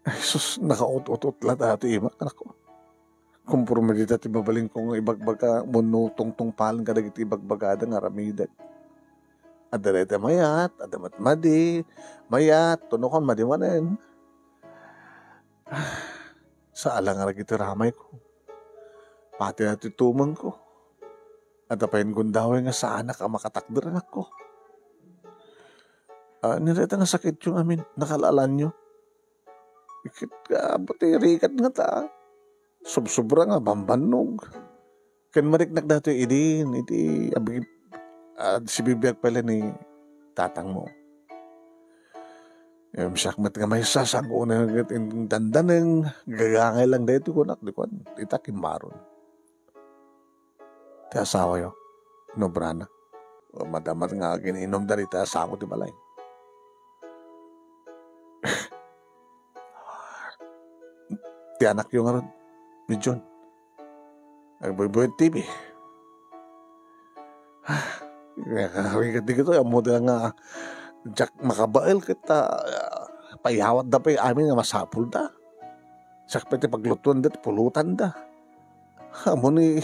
ay, sus, nakaut-ut-ut la dati imak, anak ko. Komporme dita ti mabalin ko nga ibagbaga, wenno tungtungpalen kadagiti ibagbagada nga aramidek. Adda dayta mayat, adda met madi, mayat, tunokan madi manen. Saan la nga ragiti ramay ko. Pati na ti tumeng ko. Adda pay gundaway nga saanak a makatakder, anak ko. Ah, ni dayta nga sakityo ngamin, nakal-alanyo. Ket, ah, buti rigat nga ta. Subsobra nga bambannog. Ken mariknak datoy idin, iti abi-, ah, sibibiag pay la ni tatangmo. Em, siak met nga maysa, saan ko unay nga in-, dandaneng, gagangay lang daytoy kunak, di kuan, ita kimmaron. Ti asawayo, inobrana. O, madama nga agin-inumda dita asawa ti balay. Ti anakyo ngarud, ni John. Agbuybuy T V. Rigat dagitoy, ammoda nga diak makabael ket, ah, payawatda pay amin nga masapulda. Siak pay ti paglutuanda, ti pulotanda. Ammo ni,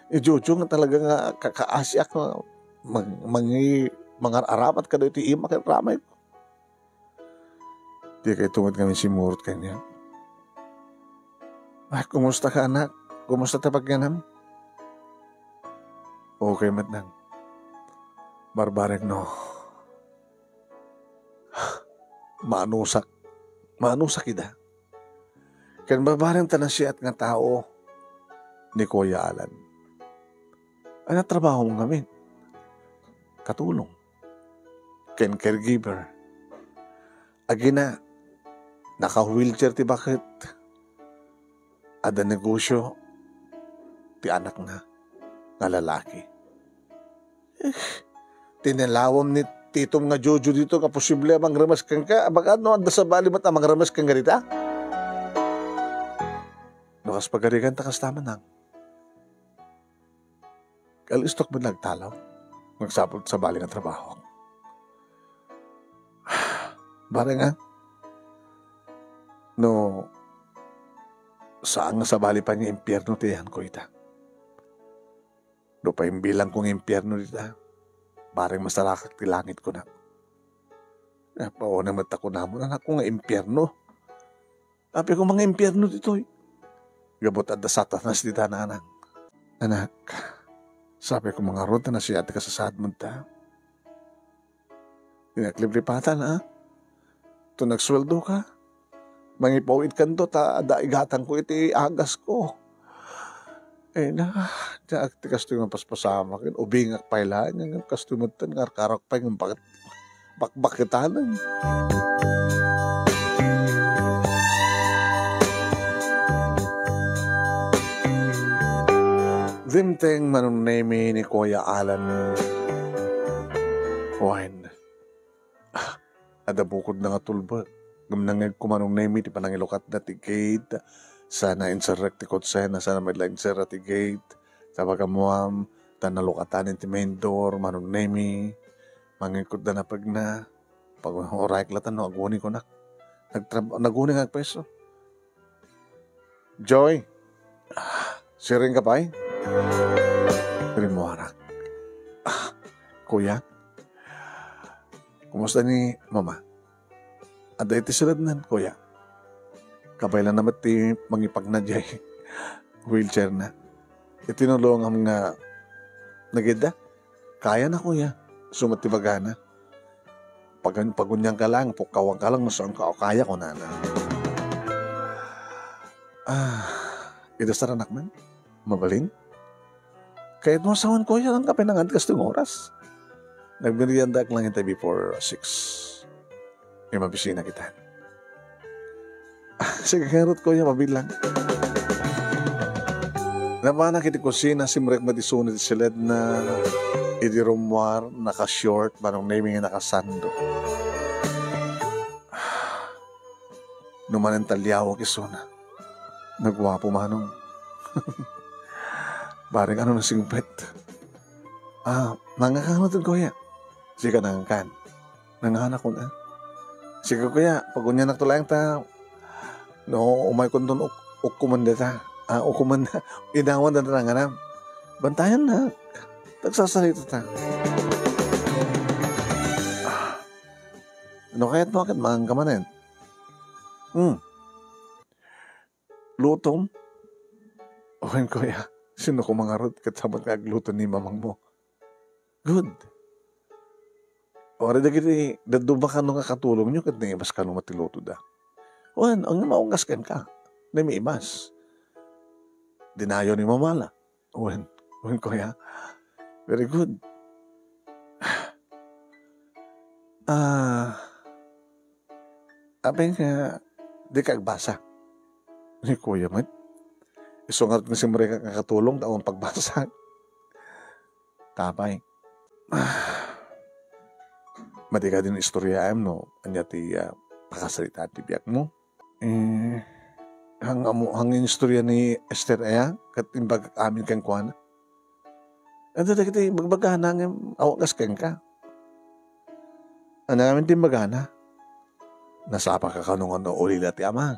ni Jojo nga talaga nga kakaasiak nga mang-, mangi-, mangar-aramat kadagiti ima ken ramay. Dikay tungod ngamin simmurot kaniak. Ay, kumusta ka, anak? Kumusta ti pagyanam? Okay met, nang. Barbareng no. Maanusak. Maanusak ida. Ken barbareng ta nasiat nga tao ni Kuya Alan. Ania trabahom ngamin? Katulong. Ken caregiver. Agina, naka-wheelchair ti baket. Adda negosyo ti anakna nga lalaki. Eh, tinilawam ni Titom nga Jojo dito nga posible a mangremes kenka. Abaga no adda sabali met a mangremes kenka dita? No kas pagarigan ta kasta man, nang. Kalistok met nagtalaw. Nagsapul ti sabali nga trabaho. Bareng a, no, saan nga sabali pay nga impierno ti ayanko ita. No paimbilangko nga impierno dita, bareng masarakak ti langit, kunak. Eh, paunay met ta kunamon, anakko, nga impierno. Apay koma nga impierno ditoy? Gapu ta adda Satanas dita, nanang. Anak, sapay koma ngarud ta nasiat ti kasasaadmo ta. Ti nakliplipatan, a? To nagsueldoka, mangipaw-itkanto ta adda igatangko iti agasko. Ay na, diak ti kastoy nga paspasamak, ubingak pay laeng, ngem kastoy metten nga arkarak pay ngem bakit bakbaketanen. Dimteng Manong Nemi ni Kuya Alan. Wen, ah, adda bukodna nga tulbek. Ngem nangngegko, Manong Nemi, ti panangilukatna ti gate. Sana inserrek ti kotsena, sana met la inserra ti gate. Ta pag-ammoam, ta nalukatanen ti main door, Manong Nemi. Mangngegko da napegna. Pag-, urayek latta no aguni kunak. Nagtrab-, naguni nga agpwesto. Joy, ah, siring ka pay? Rimmuarak. Ah, kuya, kumusta ni mama? Adda iti silednan, kuya. Kabaylanna met ti mangipagna diay wheelchairna. Iti nulongam nga nagidda, kayana, kuya. Isu met ti bagana. Pagan-, pagunianka lang, pukkawanka lang, no saanka a kaya, kunana. Ah, idasar, anak, man. Mabalin? Kayatmo a sawen, kuya, haan ka pay nangan kastoy nga oras. Nagmeriendaak lang ita before six. Ay, mabisinak ita. Sige, ngarud, kuya, mabilang. Napanak iti kusina, simrek met isuna ti siledna, idi rummuar, naka-short, Manong Nemi nga nakasando. No manen taliawak isuna. Naguapo, Manong. Bareng ano nasingpet. Ah, nangankan, kuya. Sika nangankan. Nanganak kun, ah. Sige, kuya, pagunianakto laeng ta, no, umaykonton uk-, ukkuman dita. Ah, ukkuman da. Inawan da nanganam. Bantayan na. Tagsasarita ta. Ah. No, kayat mo, ket mangan ka manen. Hmm. Lutom? Wen, kuya, sino ko mangarud ket samat nga agluto ni mamangmo? Good. Wari dagiti dadduma kano nga katulongyo ket naimas kano met ti lutoda. Wen, ang maugas kenka, naimas. Dinayo ni mamala. Wen, wen, kuya. Very good. Ah, apay nga, di ka agbasa? Ni kuya met. Isu ngarud nga simrek nga katulong, ta awan pagbasa. Tapay. Ah, madi kadin istoryaem no ania ti, ah, pakasaritaan ti biagmo. Eh, hang amo, hang inistorya ni Esther aya, ket imbagak amin kenkuana. Adda dagiti ibagbagana ngem awagas kenka. Ania ngamin ti imbagana? Nasapaka kano nga no ulila ti ama.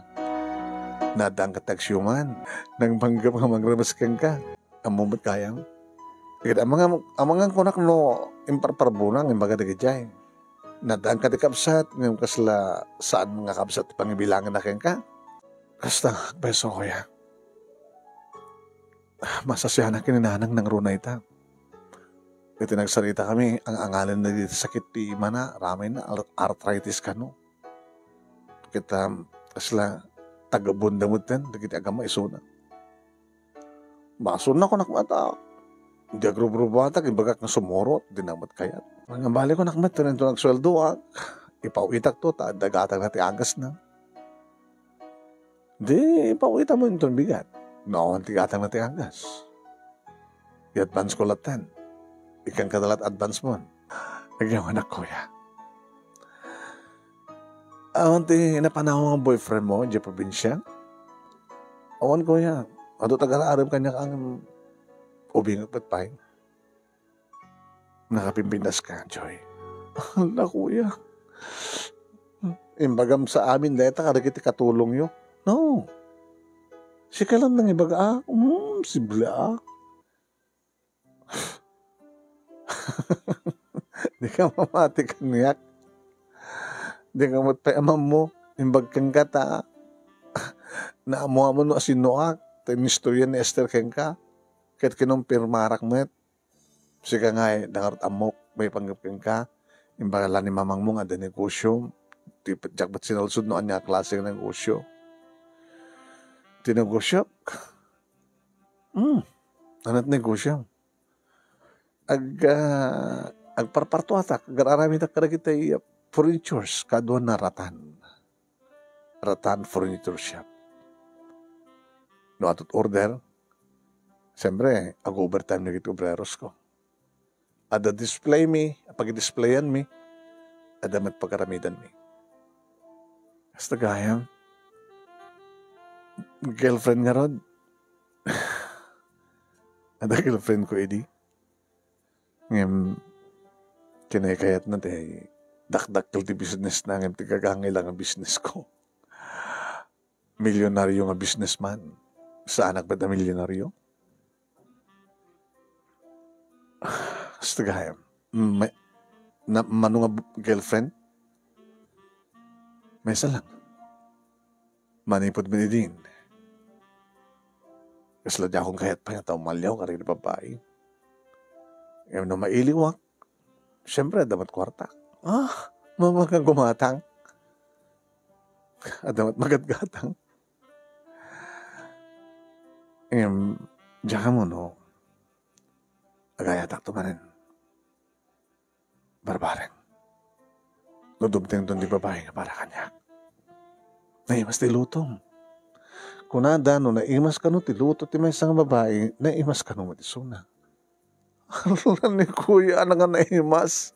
Naddaanka ti agsiuman. Nagpanggep nga mangremes kenka. Ammom met gayam. Ket amangan, amangan kunak no imparparbona nga imbaga dagijay. Naddaanka ti kabsat, ngem kasla saan nga kabsat ti pangibilanganna kenka? Kasta, beso, kuya. Masasianak ken ni nanang nangruna ita. Iti nagsaritakami, ang-angalen dagiti sakit ti imana, ramayna, ar-, arthritis kano. Ket, um, kasla, taga-Bunda metten, dagiti agama isuna. Basonna kunak met a, di agrubrubuatak, imbagak nga sumurot, di na met kayat. Nangabali kunak met, ken inton agsueldoak, ipaw-itakto, ta adda gatangna ti agasna. Di, ipaw-itam inton bigat. No, awan ti gatangna ti agas. I-advance ko latten. Ikan ka da lat advance mo. Agyawanak, kuya. Awan ti napanaw nga boyfriend mo, di probinsya? Awan, kuya. Adu taga-arem kaniak ang ubing at patpay. Nakapimpintas ka, Joy. Hala, kuya. Imbagam sa amin dayta kadagiti katulongyo. No. Sika lang nang ibaga, ah. Hmm, sibla, ah. Di ka mamati kaniak. Di ka met pay amammo. Imbag kenka ta naammoamon no asinoak. Ta inistorya ni Esther kenka. Ket kinumpirmarak met. Sika ngay, dangarut ammok, maipanggep kenka. Imbag la ni mamangmo nga adda negosyo, ti, diak met sinalsud no ania a klase nga negosyo. Ti negosyo, hmm, ania ti negosyo? Ag-, ah, agparpartuatak, agar-aramidak kadagiti, ah, furnitures, kaduana ratan. Ratan Furniture Shop. No ato't order, siyempre, ag-overtime dagiti obreros ko. Adda display mi, pagdisplayan mi, adda met pagaramidan mi. Hasta gayam, girlfriend ngarud, adda girlfriend ko idi. Ngem, kinaykayatna ti dakdakkel ti business na, ngem ti gagangay la nga business ko. Milyonaryo nga businessman. Saanak met a milyonaryo? Hasta gayam. May, na, mano nga girlfriend? Maysa lang. Manipud met idin, kasla diakon kayat pay nga ta umaliaw kadagiti babbai. Ngem no mailiwak, siyempre, adda met kuarta. Ah, mamaka gumatang. Adda met magatgatang. Ngem, diak ammo no agayatakto manen. Barbareng. No dumtengton ti babai nga para kaniak, naimas ti lutom. Kunada, no naimas kano ti luto ti maysa nga babai, naimas kano met isuna. Ala ni kuya, ania nga naimas?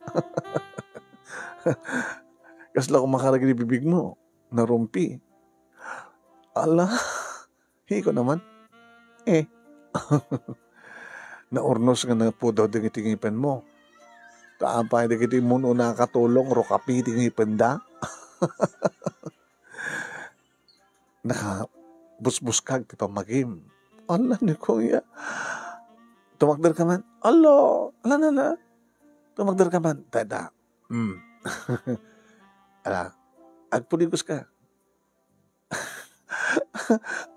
Kasla kumakara iti bibigmo, narumpi. Ala, Hiko naman. Eh. Naurnos nga napudaw dagiti ngipenmo. Ta apay dagiti immun-una a katulong, rukapi ti ngipenda. Nakabusbuskag ti pammagim. Ala ni kuya. Tumakder ka man. Ala, ala, ala, ala. Tumakder ka man. Dada. Mm. Ala, agpuligos ka.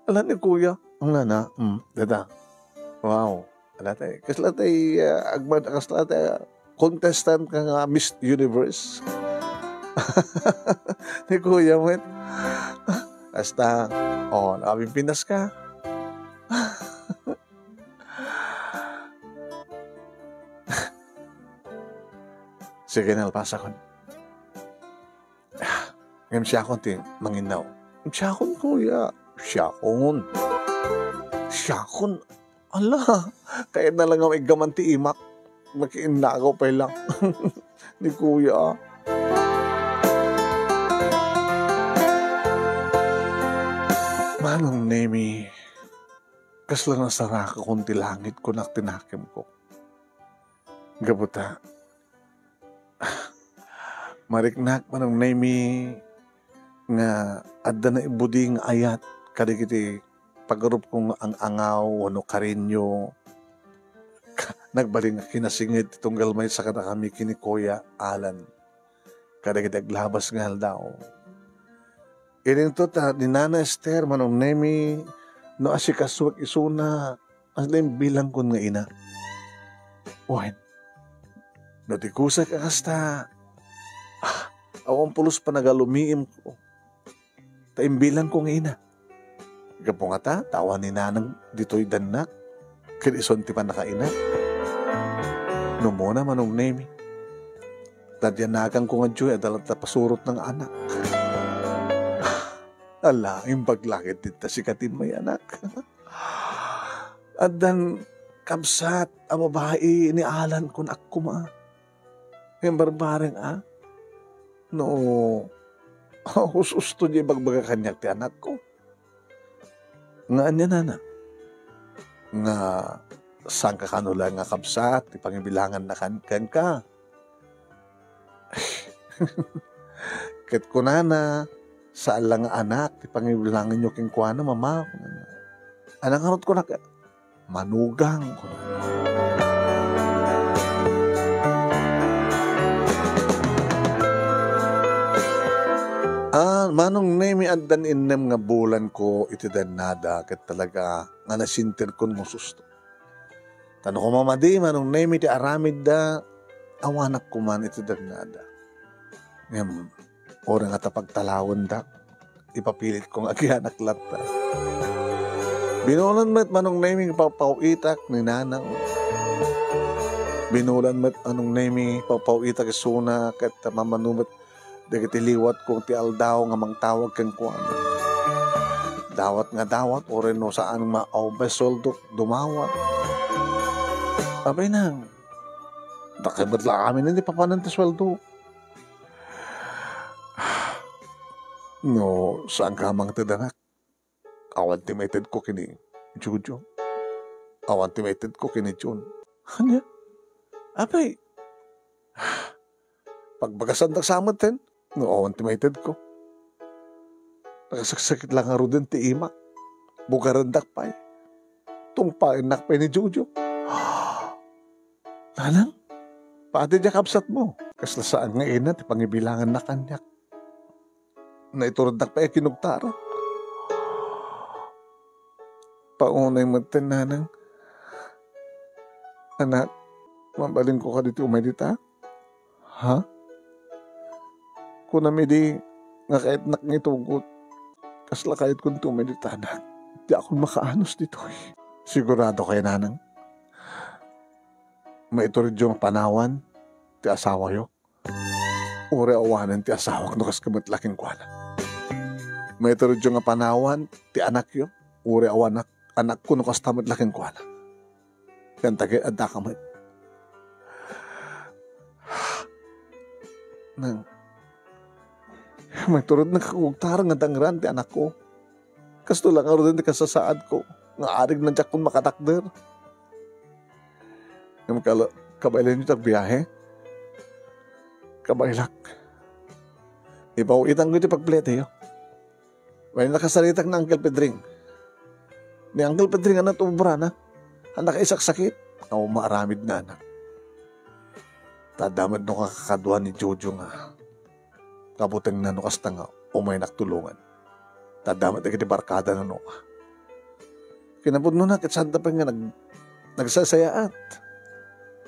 Ala ni kuya. Ang nana. Mm, dada. Wow. Ala tay. Kasla tay, ah, agmad-, kasla tay, ah, contestant ka nga Miss Universe. Ni kuya met. Hasta, oh, nakapimpinas ka. Sige, nalpasakon. Ngem siakon ti manginnaw. Siakon, kuya. Siakon. Siakon. Ala, kayatna lang nga maiggaman ti imak. Makiinnakaw pay lang. Ni kuya. Manong Nemi, kasla nasarakakon ti langit kunak ti nakemko. Gapu ta, mariknak, Manong Nemi, nga adda naibudi nga ayat kadagiti pagarupko nga ang-angaw wenno karinyo. Ka-, nagbalin nga kinasinged ti tunggal maysa kadakami ken ni Kuya Alan kadagiti aglabas nga aldaw. Idinto ta ni Nana Ester, Manong Nemi, no asikasuek isuna, kasla imbilangkon nga ina. Wen, no ti kusak a kasta, ah, awan pulos panagalumiimko. Ta imbilangko nga ina. Gapu ngata, ta awan ni nanang ditoy dannak, ken isun ti pannakaina. No umuna, Manong Nemi, ta dianaganko nga diay, adda latta pasurotna nga anak. Ala, imbag langit dita sika ti immayanak. Addan kabsat a babai ni Alan kunak koma. Ngem barbareng a, no, us-usto diay ibagbaga kaniak ti anakko. Nga ania nana? Nga saanka kano laeng nga kabsat ti pangibilanganna kan-, kenka? Ket kunana, saan la nga anak ti pangibilanganyo kenkuana, Mama. Ania ngarud kunak? Manugang. Ah, Manong Nemi, addan innem nga bulanko iti dannada, ket talaga nga nasintirkon nga ususto. Ta no koma madi, Manong Nemi, ti aramidda, awanak koman iti dannada. Ngem, uray nga ta pagtalawendak, ipapilitko nga agianak latta. Binulan met Manong Nemi nga pawpaw-itak ni Nanang. Binulan met Manong Nemi pawpaw-itak isuna ket mamano met dagiti liwatko ti aldaw nga mangtawag kenkuana. Dawat nga dawat, uray no saan nga maawbay sueldok, dumawat. Apay, Nang, dakay met la amin ti papanen ti sueldo. No, saanka a mangted, anak? Awan ti maitedko ken ni Jojo. Awan ti maitedko ken ni Jun. Ania? Apay, pagbagasandak sa metten no awan ti maitedko. Nakasaksakit la ngaruden ti imak. Bugarendak pay. Tungpaennak pay ni Jojo. Nanang, padi diay kabsatmo. Kasla saan nga ina ti pangibilanganna kaniak. Naiturednak pay a kinugtaran. Paunay metten, Nanang. Anak, mabalinko kadi ti umay dita? Ha? Kunam idi nga kayatnak nga itugot. Kasla kayatkon ti umay dita, anak. Diakon makaanus ditoy. Sigurado kay, Nanang? Maituredyo nga panawan ti asawayo? Uray awanen ti asawak no kas ka met la kenkuana. Maituredyo nga panawan ti anakyo? Uray awanak, anakko no kasta met la kenkuana. Ken dagiti addaka met. Nang, maiturednak a kugtaran nga dangran ti anakko. Kastoy la ngaruden ti kasasaadko nga arig na diakon makatakder. Ngem kal-, kabaelanyo ti agbiahe? Kabaelak. Ipaw-itanko iti pagpleteyo. Wen, nakasaritak ni Uncle Pedring. Ni Uncle Pedring, ania ti obrana? Ania ti isaksakit? Awan maaramid nga anak. Ta adda met no kakadua ni Jojo nga kabutengna no kasta nga umaynak tulongan. Ta adda met dagiti barkada no. Kinapudnona ket saanda pay nga nag-, nagsasayaat.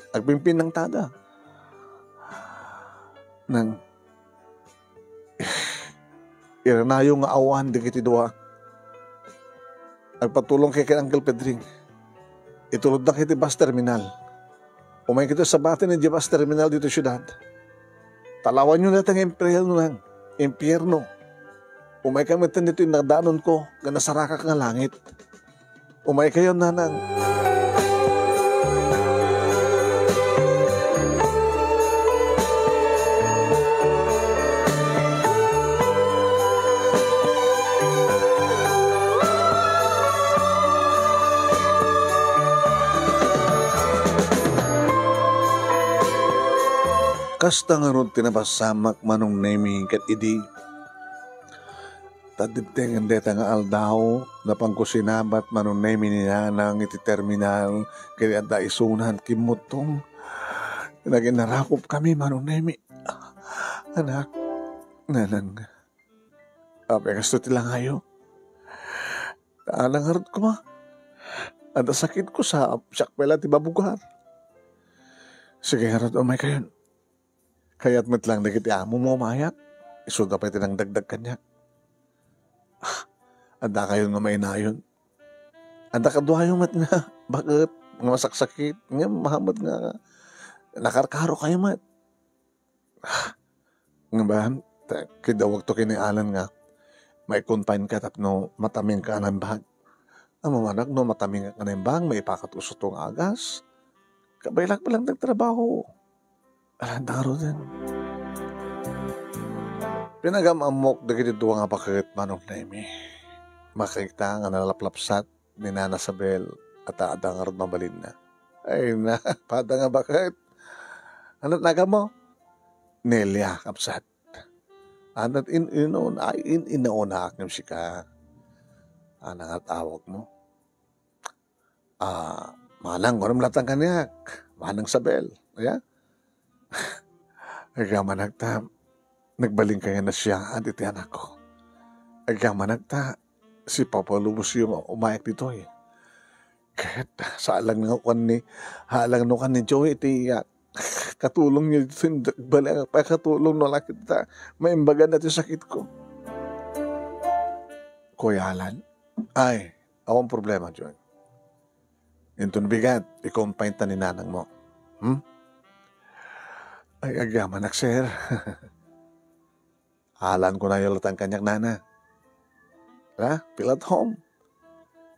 Agpimpinnangtada. Nang iranayo nga awan dagiti dua. Agpatulongka ken Uncle Pedring. Itulodnak iti bus terminal. Umaykayo sabati idiay bus terminal ditoy siudad. Talawanyo dayta nga impierno, Nang. Impierno. Umaykayo metten ditoy nadaanonko nga nasarakak nga langit. Umaykayo, Nanang. Kasta ngarud ti napasamak, Manong Nemi, ket idi tadibtengen dayta nga aldaw, napanko sinabat, Manong Nemi, ni Nanang iti terminal, ket adda isunan, kimmutong. Naginarakupkami, Manong Nemi. Anak, Nanang, apay kastoy ti langayo? Anak, ngarud koma. Adda sakitko sa, siak pay la ti mabugar. Sige, ngarud, umaykayon. Kayat met lang dagiti amo mo umayak. Isuda pay ti nangdagdag kaniak. Ah, addakayon nga mainayon. Adda kaduayo met nga baket nga masaksakit, nga mahamad nga nakarkarokayo met. Ah, nga ba, ta-, kidawagto ken ni Alan nga, "Mai-confine ka tapno matamingka a naimbag." Ammom, anak, no matamingak a naimbag, maipakat uston nga agas. Kabaelak pay lang ti agtrabaho. Alanna ngaruden. Pinagam-ammok dagiti dua nga baket, Manong Nemi. Makita nga nalaplapsat ni Nana Sabel, a ta adda ngarud mabalinna. Ay na, pada nga baket. Ania ti naganmo? Nelia, kabsat. Ania ti in-, in-, ay, in-, inauna ngem sika. Ania nga tawagmo? Ah, manang, uray latta kaniak. Manang Sabel. Aya? Agyamanak ta, nagbalin kaya na siya, adi ti anakko. Agyamanak ta, sipapalubosyo nga umayak ditoy. Ket, salang no kan ni, salang no kan ni Joey ti, ah, katulongyo ditoy, bali a pakatulong no la ket ta maimbagan daytoy sakitko. Kuya Alan, ay, awan problema, Joy. Inton bigat, i-confine ta ni nanangmo. Hmm? Ay, agyamanak, sir. Alanko nayo latta kaniak, nana. Ha? Feel at home.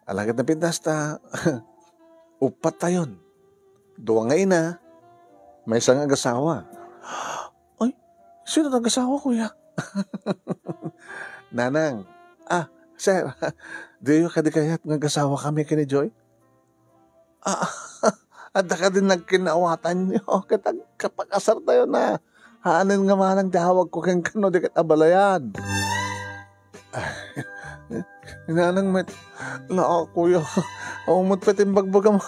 Ala ket napintas ta, uppat tayon. Dua nga ina, maysa nga agasawa. Ay, sino nga agasawa, kuya? Nanang, ah, sir, diyo kadi kayat nga agasawakami ken ni Joy? Ah, adda kadi nagkinaawatanyo ket agkapakasartayo na. Haanen nga manang ti awagko kenka no di ket abalayan. Nanang met, la, kuya, awan met pay ti imbagbagam.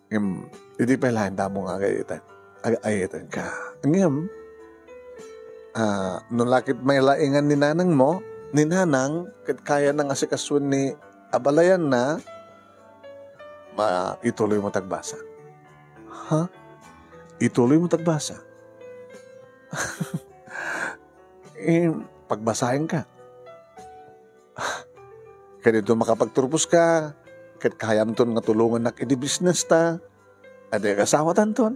Ngem, idi pay laeng damo nga agayaten, agayatenka. Ngem, ah, no la ket mailaingan ni nanangmo, ni nanang, ket kayana nga asikasuen ni abalayanna, ma-, ituloymo ti agbasa. Ha? Ituloymo ti agbasa? Eh, pagbasaenka. Ket inton makapagturposka, ket kayamton nga tulongannak iti business ta, adi agasawatanton.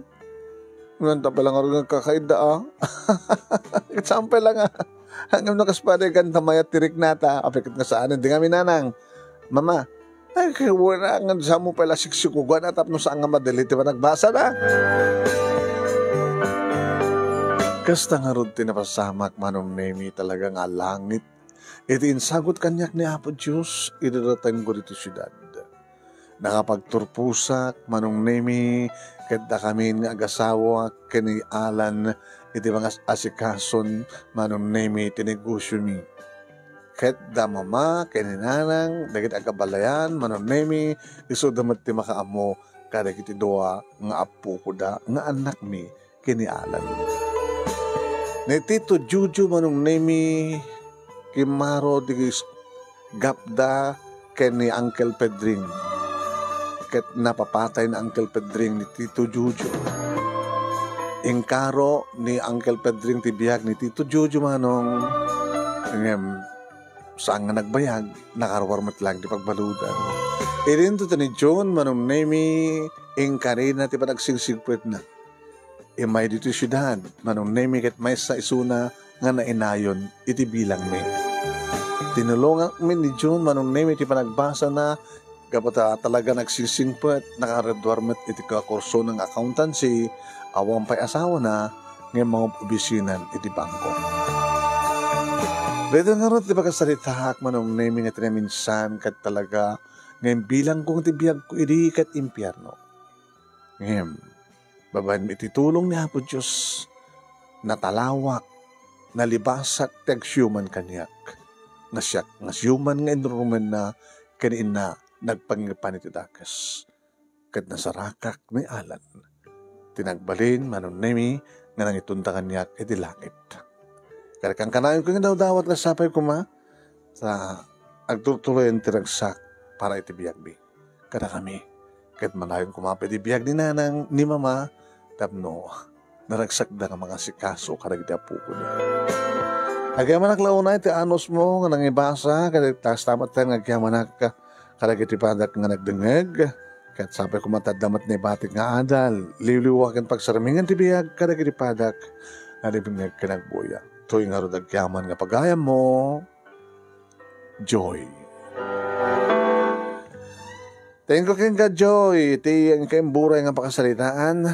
Ngem ta pay la ngarud nga agkakaidda, a? Ket saan pay la nga, ngem no kas padi kanta mayat ti riknata, apay ket nga saanen, di ngamin nanang. Mama, ay, kay wala nga, saan mo pay la siksikugan a tapno saan nga madali ti panagbasana? Kasta ngarud ti napasamak, Manong Nemi, talaga nga langit iti insagut kaniak ni Apo Dios idi datengko ditoy siudad. Nakapagturposak, Manong Nemi, ket dakamin nga agasawak ken ni Alan iti pangas-asikason, Manong Nemi, ti negosiomi. Ket da mama ken ni nanang, dagiti agabalayan, Manong Nemi, isuda met ti makaammo kadagiti dua nga appokoda nga annakmi ken ni Alan. Ni Tito Jojo, Manong Nemi, kimmaro ti s-, gapda ken ni Uncle Pedring. Ket napapatay ni Uncle Pedring ni Tito Jojo. Inkaro ni Uncle Pedring ti biag ni Tito Jojo, Manong. Ngem, saan nga nagbayag, nakaruar met laeng ti pagbaludan. Idinto ti ni June, Manong Nemi, inkarina ti panagsigsigpetna. Immay ditoy siudad, Manong Nemi, ket maysa isuna nga nainayon iti bilangmi. Tinulongakmi ni June, Manong Nemi, ti panagbasana, gapu ta talaga nagsisingpet, nakagraduar met iti kakursona nga accountancy, awan pay asawana, ngem mangub-obisinan iti bangko. Daytoy ngarud ti pakasaritaak, Manong Nemi, nga ti naminsan ket talaga nga imbilangko ti biagko idi ket impierno. Ngem, babaen iti tulong ni Apo Dios, natalawak, nalibasak ti agsiuman kaniak. Nga siak nga siuman nga inrurumenna ken inna nagpangipan iti dakes. Ket nasarakak ni Alan. Ti nagbalin, Manong Nemi, nga nangitonda kaniak iti langit. Ket kankanayon ko nga dawdawat nga sapay koma, ta agturtuloyen ti ragsak para iti biagmi. Kadakami, ket manayon koma pay ti biag ni nanang, ni mama, tapno naragsakda nga mangasikaso kadagiti apokon. Agyamanak la unay ti anusmo nga nangibasa, ket kasta met nga agyamanak kadagiti padak nga nagdengngeg. Ket sapay koma ta adda met naibatik nga adal, liwliwa ken pagsarmingan ti biag kadagiti padak nga nagdengngeg ken agbuya. Toy ngarud agyaman nga pagayammo, Joy. Thank you kenka, Joy, ti inkay imburay nga pakasaritaan.